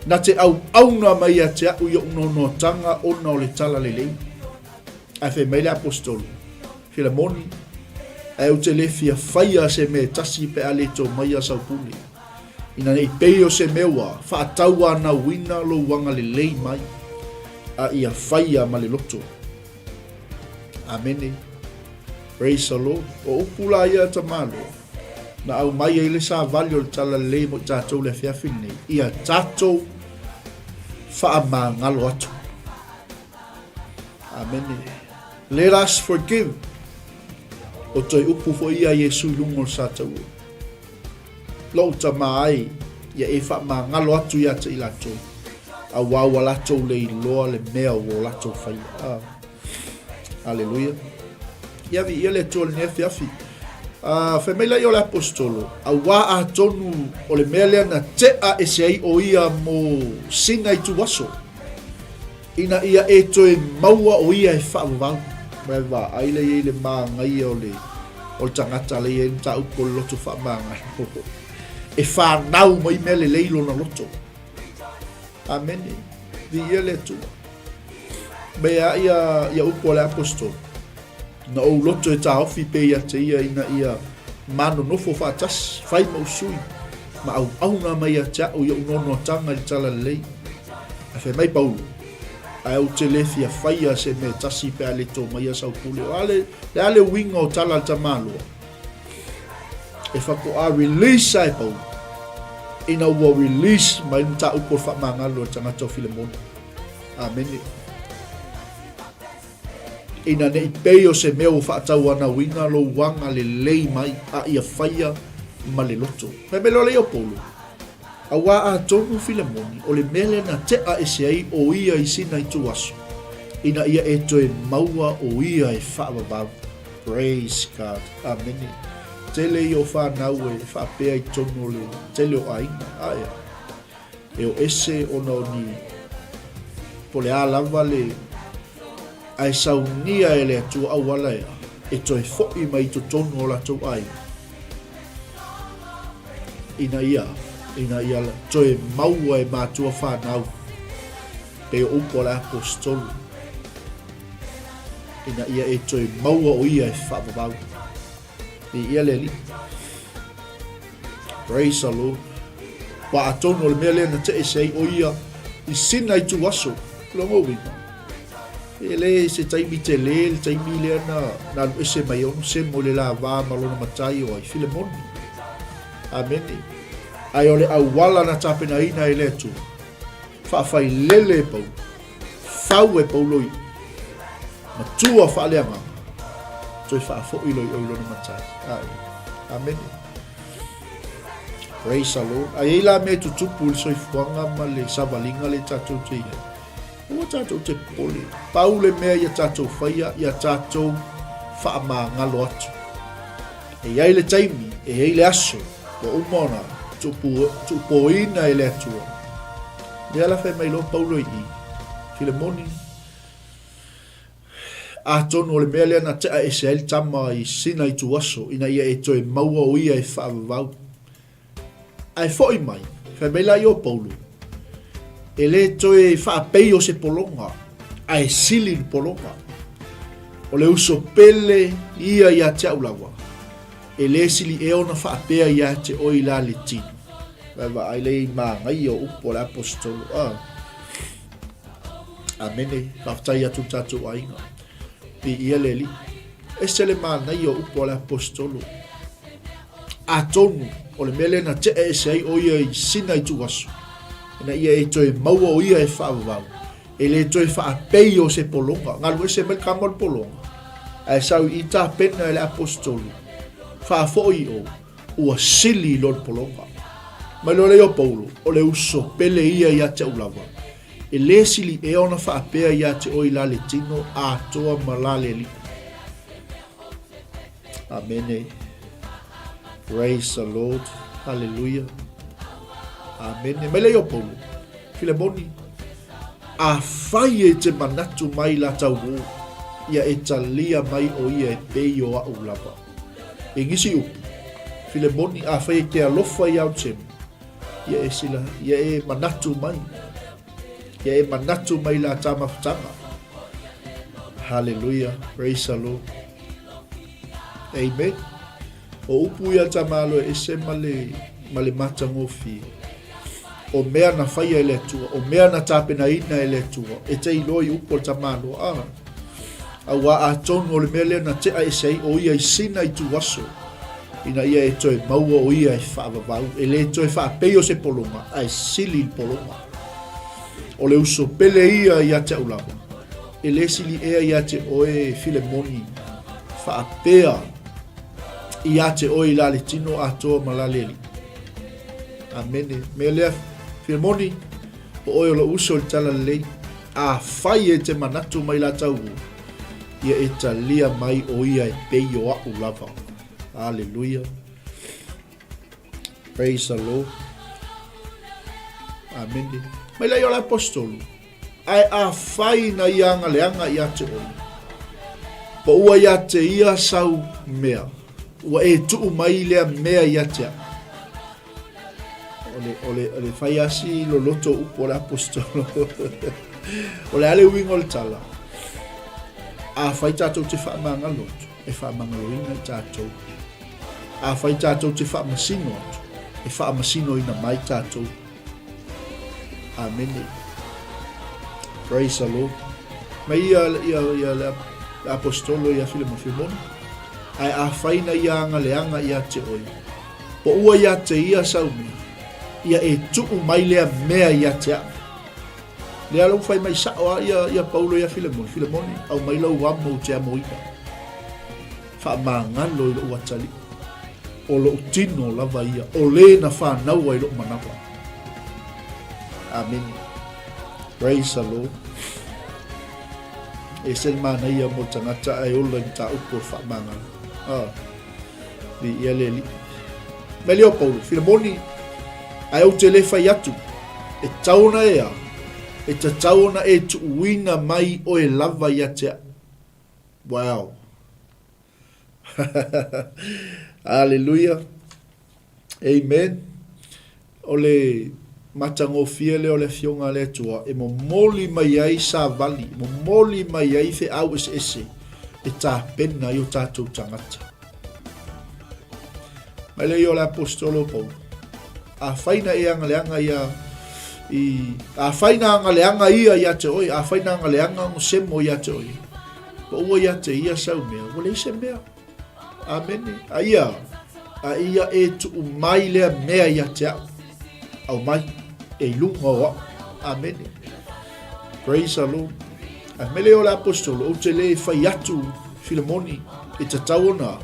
na te auauna mai ia te a'u i oʻu noanoatanga ona o le tala lelei. Ae fai mai le Aposetolo, Filemoni, ae ou te le fia faia se mea e tasi pe a le tō maia sau pule. Ina nei pei o se mea ua faatauanauina lou agalelei mai, a ia faia ma le loto. Amene. Praise the Lord. O upu la ia a tamaloa, na aumai ai le savali o le talalelei mo i tatou le afiafi lenei, ia tatou faamagalo atu. Amene. Let us forgive. O toe upu foi ia Iesu i luga o le sataua. Lou tama ai, ia e faamagalo atu ia te i latou, auā ua latou le iloa le mea ua o latou faia. Ah. Aleluia. Ia viia le Atua i lenei afiafi. Ah, fai mai laia o le Aposetolo, auā atonu o le mea lea na tea ese ai o ia mo sina ituaso, Ina ia e toe maua o ia e faavavau. Mai vaai lea i ai le māgaia o le o le tagata lea i ai le mataupu o le loto faamagalo. E whanau mai mea lelei lona loto. Amene. Viia le Atua. Mea ia ia upu a le apostolo. Na ou loto e taofi pea ia te ia ina ia ma nonofo faatasi, fai ma ou sui, ma auauna mai ia te a'u i o'u noanoatanga i le talalelei. Ae fai mai Paulo, Ae ou te le fia faia se mea e tasi pe a le tō maia sau pule. O a le, le a le uiga o tala a le tamaloa? E faatoa release a e Paulo ina ua release mai le mataupu o le faamagalo a le tagata o Filemona. Amene. Ina ne i pei o se mea ua faatauanauina lou agalelei mai a ia faia ma le loto. Fai mai loa lea o Paulo, Auā atonu Filemoni, o le mea lea na tea ese ai o ia i sina ituaso, ina ia e toe maua o ia e faavavau. Praise God. Amene. Tele ia o whanau e whaapea i totonu o le tele o aiga. Ae, e o ese ona o ni po le a lava le ae saunia e le Atua auala ea e toe foʻi mai i totonu o latou aiga ina ia ina ia toe maua e matua whanau pei o upu a le Aposetolo ina ia e toe maua o ia e faavavau. Viia le Alii. Praise the Lord. Ua atonu o le mea lea na te ese ai o ia i sina ituaso. Lona uiga. E le se taimi tele le taimi lea na na alu ese mai Onesemo i le lava ma lona matai o ai Filemoni. Amene. Ae o le auala na tapenaina e le Atua, faafailele e Paulo, fau e Paulo i matua faaleagaga, toe faafoi loa i o i lona matai. Ae. Amene. Praise the Lord. Ae i la mea e tutupu i le soifuaga ma le savaliga le tatou te i ai. Aua tatou te popole. Pau le mea ia tatou faia, ia tatou faamagalo atu. E i ai le taimi, e i ai le aso, ua uma ona tuupoina e le Atua. Lea la fai mai loa Paulo i i, Filemoni, atonu o le mea lea na tea ese ai le tama i sina ituaso, ina ia e toe maua o ia e faavavau. Ae foi mai, fai mai la ia o Paulo, e le toe faapei o se pologa, ae sili le pologa. O le uso pele ia ia te au lava, e le sili ea ona faapea ia te oe i la le tino. Vai vaai le i māngaia o upu a le aposetolo. Ah. Amene, faafetai atu le tatou aiga. Viia le Alii. Ese le manaia o upu a le aposetolo. Atonu, o le mea lea na tea ese ai o ia i sina ituaso, ina ia e toe maua o ia e faavavau, e le toe faapei o se pologa, galu ese mai le kama o le pologa, ae sau i tapena e le aposetolo, faafoi i o, ua sili i lo le pologa. Mai loa lea o Paulo, o le uso pele ia ia te au lava, e le sili ea ona faapea ia te oe i la le tino atoa ma la le alii. Amene. Praise the Lord. Hallelujah. Amene. Mai lei o Paulo. Filemoni. A fai e te manatu mai la tau o, ia e talia mai o ia e pei o au lava. E ngisi upu. Filemoni, a fai e te alofa i au temu, ia e sila, ia e manatu mai. Ia e manatu mai la tāmafutanga. Hallelujah. Praise the Lord. Amen. O upu ia tamalo e ese ma le, ma le matagofie. O mea na whaia e le Atua, o mea na tapenaina e le Atua, e te iloa i upu o le tamalo. Ah, auā atonu o le mea lea na tea ese ai o ia i sina ituaso, ina ia e toe maua o ia e faavavau, e le toe faapei o se pologa, ae sili i le pologa. O le uso pele ia ia te au lava, E le sili ea ia te oe Filemoni, faapea ia te oe i la le tino atoa ma la le alii. Amene. Mea lea, Filemoni, o oe o lou uso i le tala lelei, afai e te manatu mai la tau o, ia e talia mai o ia e pei o a'u lava. Aleluia. Praise the Lord. Amene. Mai lai o le apostolu. Ae afai na ia agaleaga ia te oe, po ua ia te ia sau mea, ua e tuu mai lea mea ia te au. O le, o le, o le fai asi loloto upu o le apostolo. o le a le uiga o le tala. Afai tatou te faamagalo atu, e faamagaloina i tatou. Afai tatou te faamasino atu, e faamasinoina mai tatou. Amene. Praise the Lord. Mai ia, ia, ia le apostolo ia Filemon, Filemon, ae afai na ia agaleaga ia te oe, po ua ia te ia sau mea, ia e tuu mai lea mea ia te au. Lea lau fai mai sao a ia, ia Paulo ia Filemoni, Filemoni, au mai lau amo u te amoina. Faamagalo i lou atalii. O lou tino lava ia, o le na fanaua i lou manawa. Amene. Praise the Lord. E se le manaia mo le tagata ae ola i mataupu o le faamagalo. Ah. Viia le Alii. Mai lea o Paulo, Filemoni, ae ou te le fai atu, e tatau ona e a, e tatau ona e tuuina mai oe lava ia te au. Wow. Hallelujah. Amen. O le matagofie lea o le Afioga a le Atua e momoli mai ai savali, momoli mai ai feau eseese e tapena ai o tatou tagata. Mai lea o le aposetolo o Paulo, afai na e agaleaga ia I, afai na agaleaga ia ia te oe, afai na agaleaga Onesemo ia te oe, paua ia te ia sau mea, ua leai se mea. Amene. A ia, a ia e tuu mai lea mea ia te au. Aumai, e i luga o au. Amene. Praise the Lord. A mele o le apostolo, ou te le fai atu Filemoni, e tatau ona,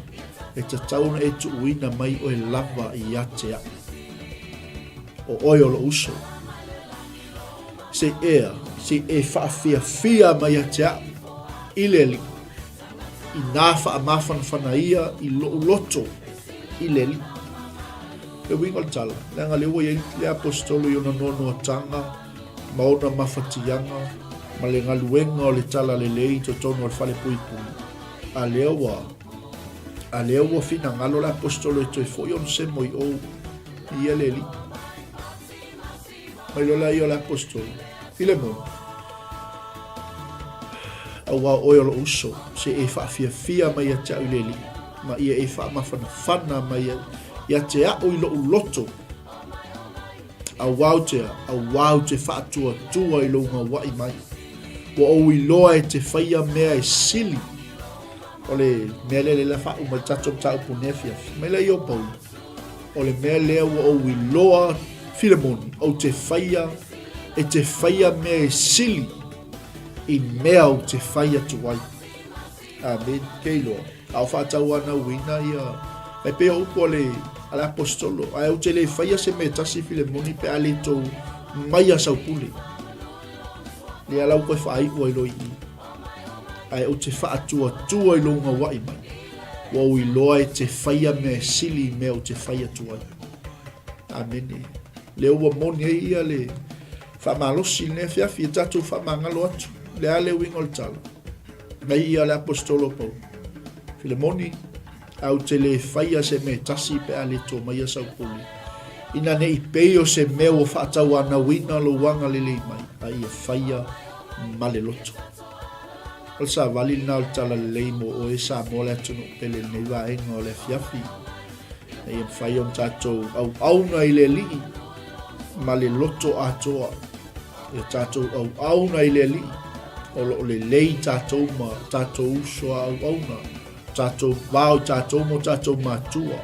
e tatau ona e tuuina mai oe lava ia te au. O oe o lou uso. Se ea, se e whaafiafia mai ia te au, i le Alii, i nā faamafanafana ia i lou loto i le Alii. Le uiga o le tala, leaga lea ua i ai le Aposetolo i ona noanoatanga ma ona mafatiaga ma le galuega o le talalelei i totonu o le falepuipui, a lea ua, a lea ua finagalo le Aposetolo e toe foi ona semo i o i ia le Alii. Mai loa lea ia o le Aposetolo, Filemoni, auā o oe o lou uso, se e faafiafia mai ia te au i le Alii, ma ia e faamafanafana mai ia te au i lou loto, auā ou te, auā ou te faatuatua i lou gauaʻi mai. Ua ou iloa e te faia mea e sili. O le mea lea lea faauma i le tatou mataupu nei afiafi. Mai lea ia o Paulo. O le mea lea ua ou iloa Filemoni, ou te faia, e te faia mea e sili i mea ou te fai atu ai. Amen. Ke iloa. A o faatauanauina ia, e pei o upu a le, a le apostolo, ae ou te le faia se mea e tasi Filemoni pe a le tou maia sau pule. Lea la ua toe faaiu ai loa i i. Ae ou te faatuatua i lou gauaʻi mai. Ua ou iloa e te faia mea e sili i mea ou te fai atu ai. Amene. Lea ua moni ai ia le faamalosi i lenei afiafi, e tatou faamagalo atu. Le a le uiga o le tala? Mai ia le Aposetolo o Paulo. Filemoni, a ou te le faia se mea e tasi pe a le to maia sau pule. Ina ne i pei o se mea ua faatauanauina lou agalelei mai, a ia faia ma le loto. O le savali lena o le talalelei mo oe Samoa le atunuu pele i lenei vaega o le afiafi. Ina ia mafai ona tatou auauna i le Alii ma le loto atoa. Ia tatou auauna i le Alii o lo o lelei tatou ma tatou uso a auauna. Tatou vao i tatou ma o tatou matua.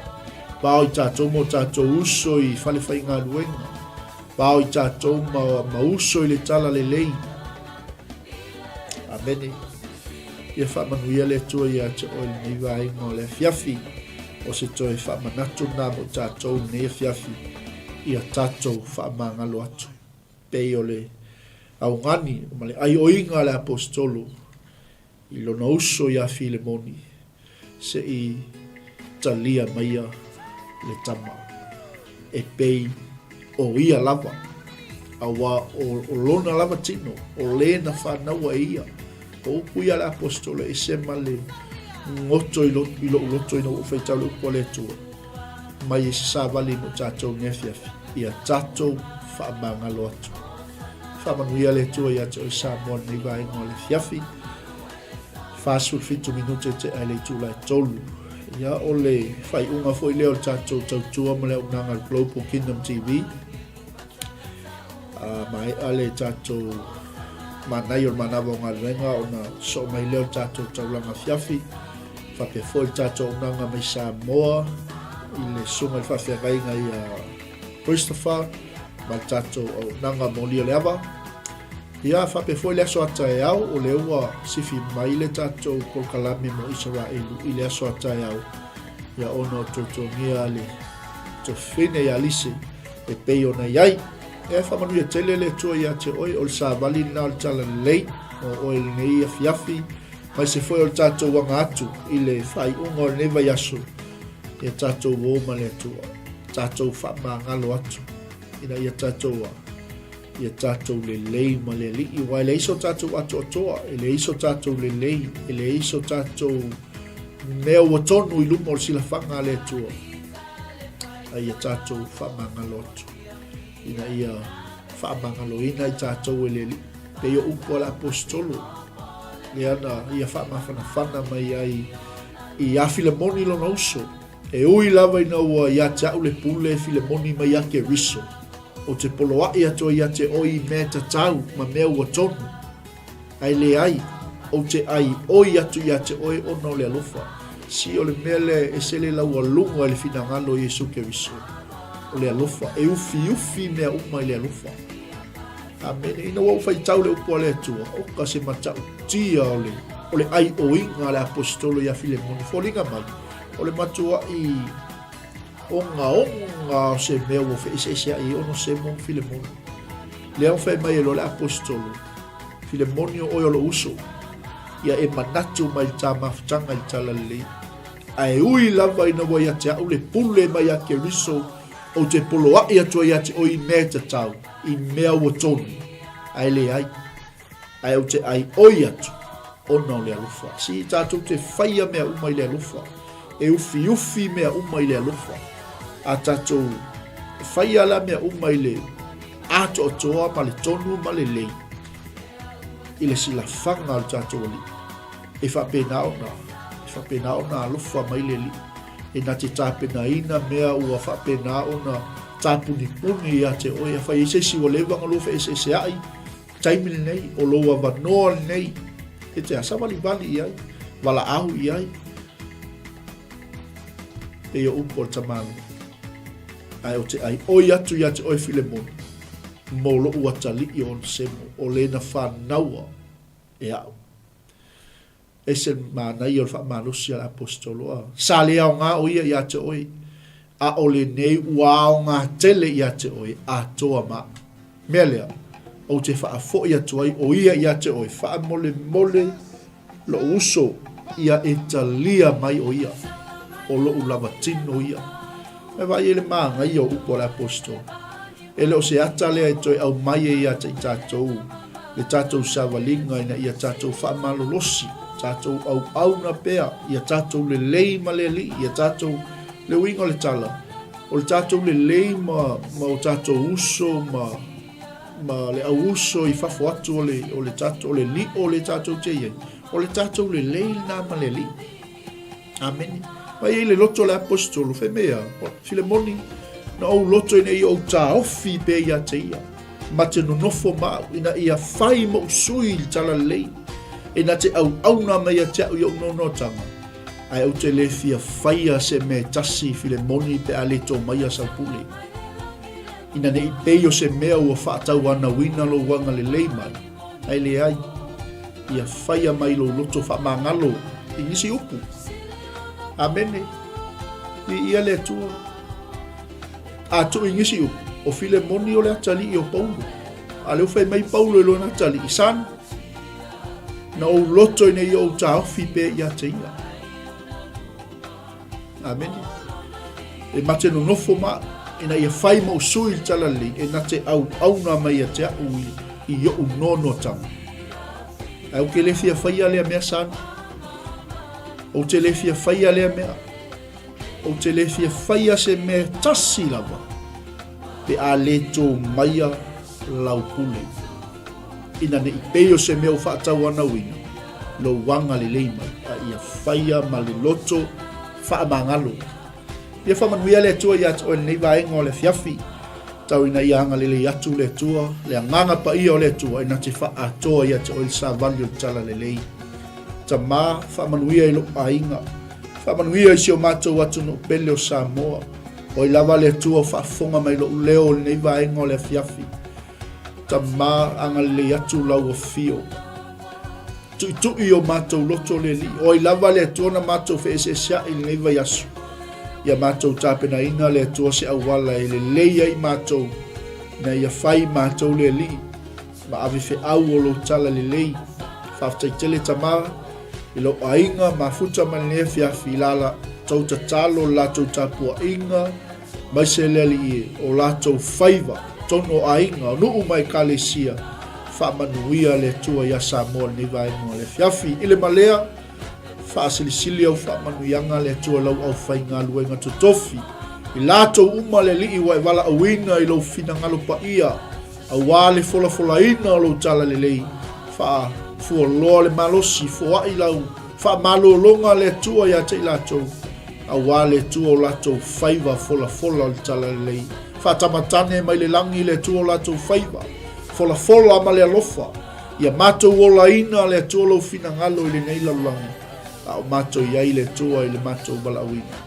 Vao i tatou ma o tatou uso i fale faigaluega. Vao i tatou ma, ma uso i le talalelei. Amene. Ia faamanuia le Atua ia te oe lenei vaega o le afiafi. O se toe faamanatu lena mo tatou lenei afiafi. Ia tatou faamagalo atu. Pei o le augani ma le aioiga a le Aposetolo i lona uso ia Filemoni, se i talia maia le tama, e pei o ia lava, auā o lona lava tino, o le na fānaua e ia. O upu ia a le Aposetolo e ese ma le goto i lou loto ina ua ou faitau le upu a le Atua, mai e se savali mo tatou nei afiafi, ia tatou faamagalo atu. Faamanuia le Atua ia te oe Samoa lenei vaega o le afiafi. 47 minute te ai le itula e tolu. Ia o le faaiuga foi lea o le tatou tautua ma le auaunaga a le Global Kingdom TV. A maea le tatou manaia o le manava o galuega ona soo mai lea o le tatou taulaga afiafi. Faapea foi le tatou auaunaga mai Samoa i le susuga i le faafeagaiga ia Christopher ma le tatou auaunaga molia o le ava. Ia, faapea foi le aso a taeao, o lea ua sifi mai le tatou polokalame mo Isaraelu i le aso a taeao, ia ona o tuatuagia le tofine ia Lise e pei ona i ai. Ia, e faamanuia tele le Atua ia te oe, o le savali lena o le talalelei mo oe i lenei afiafi, aemaise foi o le tatou aga atu i le faaiuga o lenei vaiaso, ia tatou o ma le Atua, tatou faamagalo atu ina ia tatou ia tatou lelei ma le Alii, aua e leai so tatou atoatoa, e leai so tatou lelei, e leai so tatou mea ua tonu i luma o le silafaga a le Atua, a ia tatou faamagalo atu, ina ia faamagaloina i tatou e le Alii. Pei o upu a le Aposetolo, lea na ia faamafanafana mai ai ia Filemoni lona uso, e ui lava ina ua ia te au le pule Filemoni mai ia Keriso. Ou te poloaʻi atu ai ia te oe i mea tatau ma mea ua tonu. Ae leai, ou te ʻai ʻoi atu iā te ʻoe ona o le alofa. Si o le mea lea e ese le laualuga i le finagalo o Iesu Keriso, o le alofa, e ufiufi mea uma i le alofa. Amene. Ina ua ou faitau le upu a le Atua, oka se matautia o le, o le ʻaiʻoiga a le Aposetolo iā Filemoni, foliga mai, o le matuaʻi ogaoga o se mea ua feʻeseʻeseaʻi ai Onosemo ma Filemoni. Lea ua fai mai ai loa le Aposetolo, Filemoni o ʻoe o loʻu uso, ia e manatu mai i le tā mafutaga i le talalelei. Ae ui lava ina ua ia te aʻu le pule mai iā Keriso, ou te poloaʻi atu ai ia te ʻoe i mea e tatau, i mea ua tonu, ae leai. Ae ou te ʻai ʻoi atu, ona o le alofa. Si tātou te whaia mea uma i le alofa. E ufiufi mea uma i le alofa. A tātou whaia la mea uma i le atoatoa ma le tonu ma le lei i le silafaga o le tatou Alii. E faapena ona, e faapena ona alofa mai le Alii. E na te tapenaina mea ua faapena ona tapunipuni ia te oe. Afai ai se isi ua leva ona lua feeseeseai, taimi lenei, o lou avanoa lenei, e te savalivali i ai, valaau i ai, pei o upu o le tamāliʻi. Ae ou te ʻai ʻoi atu iā te ʻoe Filemoni, mo loʻu atalii o Onesemo, o le na fanaua e aʻu. Ese le manaia o le faamalosi a le Aposetolo a sa le aoga ʻo ia iā te ʻoe, a ʻo lenei ua aoga tele iā te ʻoe atoa ma aʻu. Mea lea, ou te faafoʻi atu ai ʻo ia iā te ʻoe, faamolemole loʻu uso ia e talia mai ʻo ia, ʻo loʻu lava tino ia. Mai vaai ai le māgaia o upu a le Aposetolo. E le o se ata lea e toe aumai ai ia te i tatou, le tatou savaliga ina ia tatou faamalolosi, tatou auauna pea, ia tatou lelei ma le Alii, ia tatou, le uiga o le tala, o le tatou lelei ma, ma o tatou uso ma, ma le au uso i fafo atu o le, o le tatou, o le lio le tatou te i ai, o le tatou lelei lena ma le Alii. Amene. Mai ai le loto o le aposetolo, fai mai a, Filemoni, na ou loto ina ia ou taofi pea ia te ia, ma te nonofo ma au, ina ia fai moʻu sui i le talalelei, e na te auauna mai ia te au i ou nonoatanga, ae ou te le fia faia se mea e tasi, Filemoni, pe a le tō maia sau pule. Ina ne i pei o se mea ua faatauanauina lou agalelei mai, ae leai, ia faia mai lou loto faamagalo i nisi upu. Amene. Viia le Atua. A tuu i nisi upu, o Filemoni o le atalii o Paulo. A lea ua fai mai Paulo i lona atalii, Son, na ou loto ina ia ou taofi pea ia te ia. Amene. E mate nonofo ma ina ia fai ma usui le talalelei e na te auauna mai ia te aʻu i, i oʻu noanoatanga. Ae ou te le fia faia lea mea son. Ou te le fia faia lea mea. Ou te le fia faia se mea tasi lava pe a le tō maia lau pule. Ina ne i pei o se mea ua faatauanauina lou agalelei mai, a ia faia ma le loto faamagalo. Ia faamanuia le Atua ia te oe lenei vaega o le afiafi. Tau ina ia agalelei atu le Atua, le agaga paia o le Atua, ina te faaatoa ia te oe le savali o le talalelei. Tamā, faamanuia i lou aiga. Faamanuia i si o matou atunuu pele o Samoa. Oi lava le Atua o faafofoga mai lou leo o lenei vaega o le afiafi. Tamā, agalelei atu lau afio. Tuitui o matou loto le Alii. O ai lava le Atua na matou feeseeseaʻi i lenei vaiaso. Ia matou tapenaina le Atua se auala e lelei ai matou, ina ia fai matou le Alii ma ave feau o lou tala lelei. Faafetai tele Tamā i lou aiga mafuta mai lenei afiafi i la latou tatalo, le latou tapuaiga, maise le Alii e, o latou faiva, tonu o aiga, o nuu ma ekalesia, faamanuia le Atua ia Samoa lenei vaega o le afiafi. I le malea, faasilisili au faamanuiaga le Atua lau aufaigaluega totofi, i latou uma le Alii ua e valaauina i lou finagalo paia, Auā le folafolaina o lou talalelei, faafualoa le malosi, foai lau faamalologa a le Atua ia te i latou, auā le Atua o latou faiva folafola o le talalelei. Faatamatane mai le lagi le Atua o latou faiva, folafola ma le alofa, ia matou olaina le Atua lou finagalo i lenei lalolagi, a o matou i ai le Atua i le matou valaauina.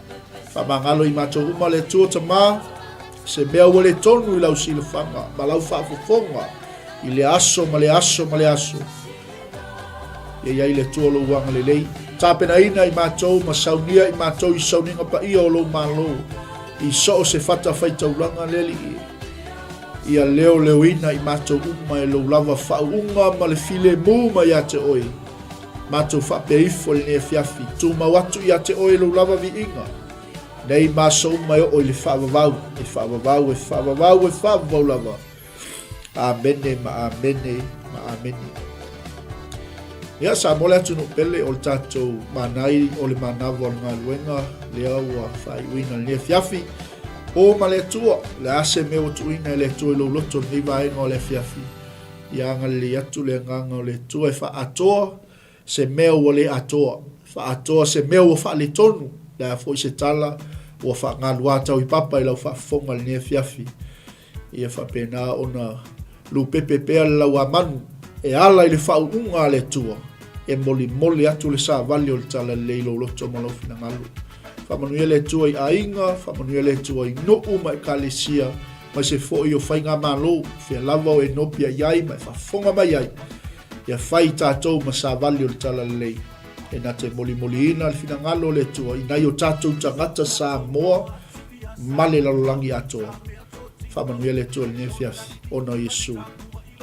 Faamagalo i matou uma le Atua Tama, se mea ua le tonu i lau silafaga ma lau faafofoga i le aso ma le aso ma le aso. Ia i ai le Atua lou agalelei, tapenaina i matou ma saunia i matou i sauniga paia o lou Malo, i so o se fatafaitaulaga le Alii. Ia leoleoina i matou uma e lou lava faauuga ma le filemu mai ia te oe. Matou faapea ifo i lenei afiafi, tumau atu ia te oe lou lava viiga. Nei ma aso uma e oo i le faavavau, e faavavau, e faavavau, e faavavau lava. Amene ma amene ma amene. Ia, Samoa le atunuu pele o le tatou manai o le manava o le galuega lea ua faaiuina i lenei afiafi. O ma le Atua, o le a se mea ua tuuina e le Atua i lou loto i lenei vaega o le afiafi. Ia agalelei atu le agaga o le Atua e faaatoa se mea ua le atoa, faaatoa se mea ua faaletonu, o le a foi se tala ua faagaluā tau i papa i lau faafofoga i lenei afiafi. Ia faapena ona lupepe pea le lauamanu e ala i le faauuga a le Atua e molimoli atu le savali o le talalelei i lou loto ma lou finagalo. Faamanuia le Atua i aiga, faamanuia le Atua i nuu ma ekalesia, aemaise foi o faigamalo, fea lava o e nopia i ai ma e faafofoga mai ai. Ia fai i tatou ma savali o le talalelei e na te molimoliina le finagalo o le Atua i nai o tatou tagata Samoa ma le lalolagi atoa. Faamanuia le Atua i lenei afiafi, ona o Iesu.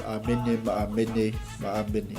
Amene ma amene ma amene.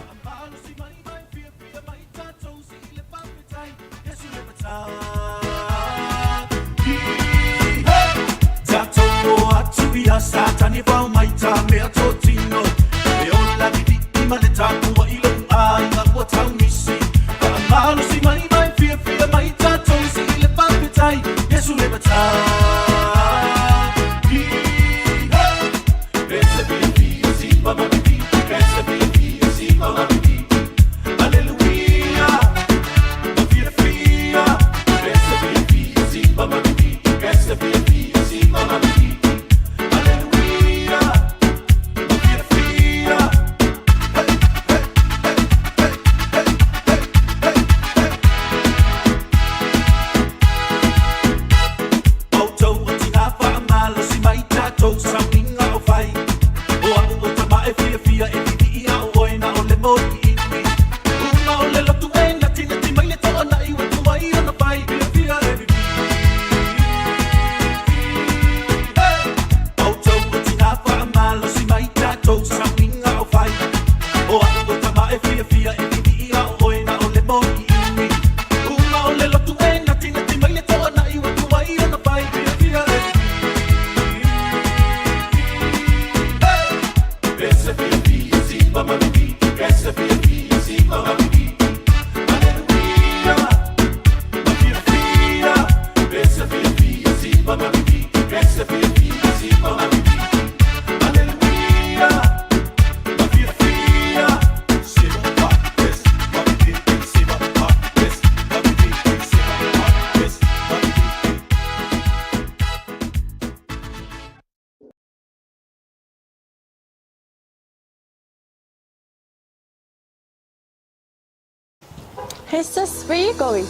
Hey sis, where you going?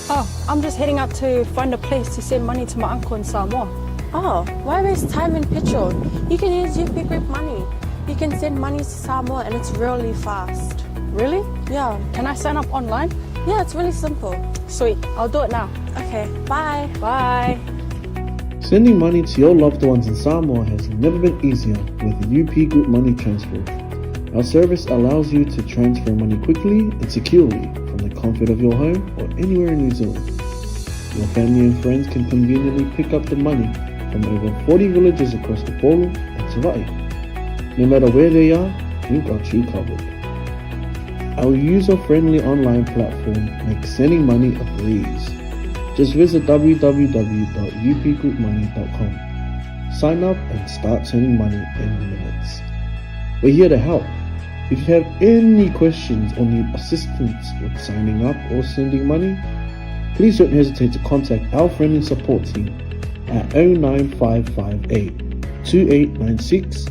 Oh, I'm just heading out to find a place to send money to my uncle in Samoa. Oh, why waste time and petrol? You can use UP Group Money. You can send money to Samoa and it's really fast. Really? Yeah. Can I sign up online? Yeah, it's really simple. Sweet, I'll do it now. Okay, bye. Bye. Sending money to your loved ones in Samoa has never been easier with UP Group Money Transfer. Our service allows you to transfer money quickly and securely from the comfort of your home or anywhere in New Zealand. Your family and friends can conveniently pick up the money from over 40 villages across the Polo and Savai'i. No matter where they are, we've got you covered. Our user-friendly online platform makes sending money a breeze. Just visit www.upgroupmoney.com. Sign up and start sending money in minutes. We're here to help. If you have any questions or need assistance with signing up or sending money, please don't hesitate to contact our friendly support team at 09558. 2896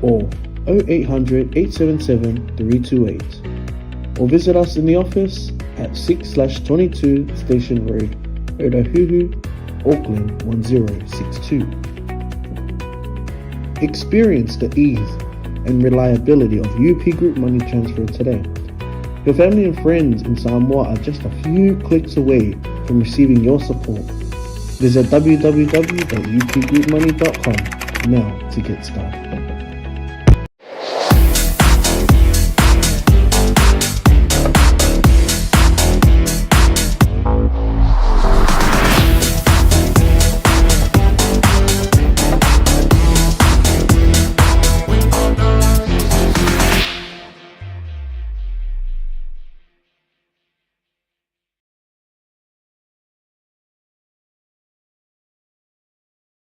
or 0800 877 328. Or visit us in the office at 6 22 Station Road, Otahuhu, Auckland 1062. Experience the ease and reliability of UP Group Money Transfer today. Your family and friends in Samoa are just a few clicks away from receiving your support. Visit www.upgroupmoney.com now to get started.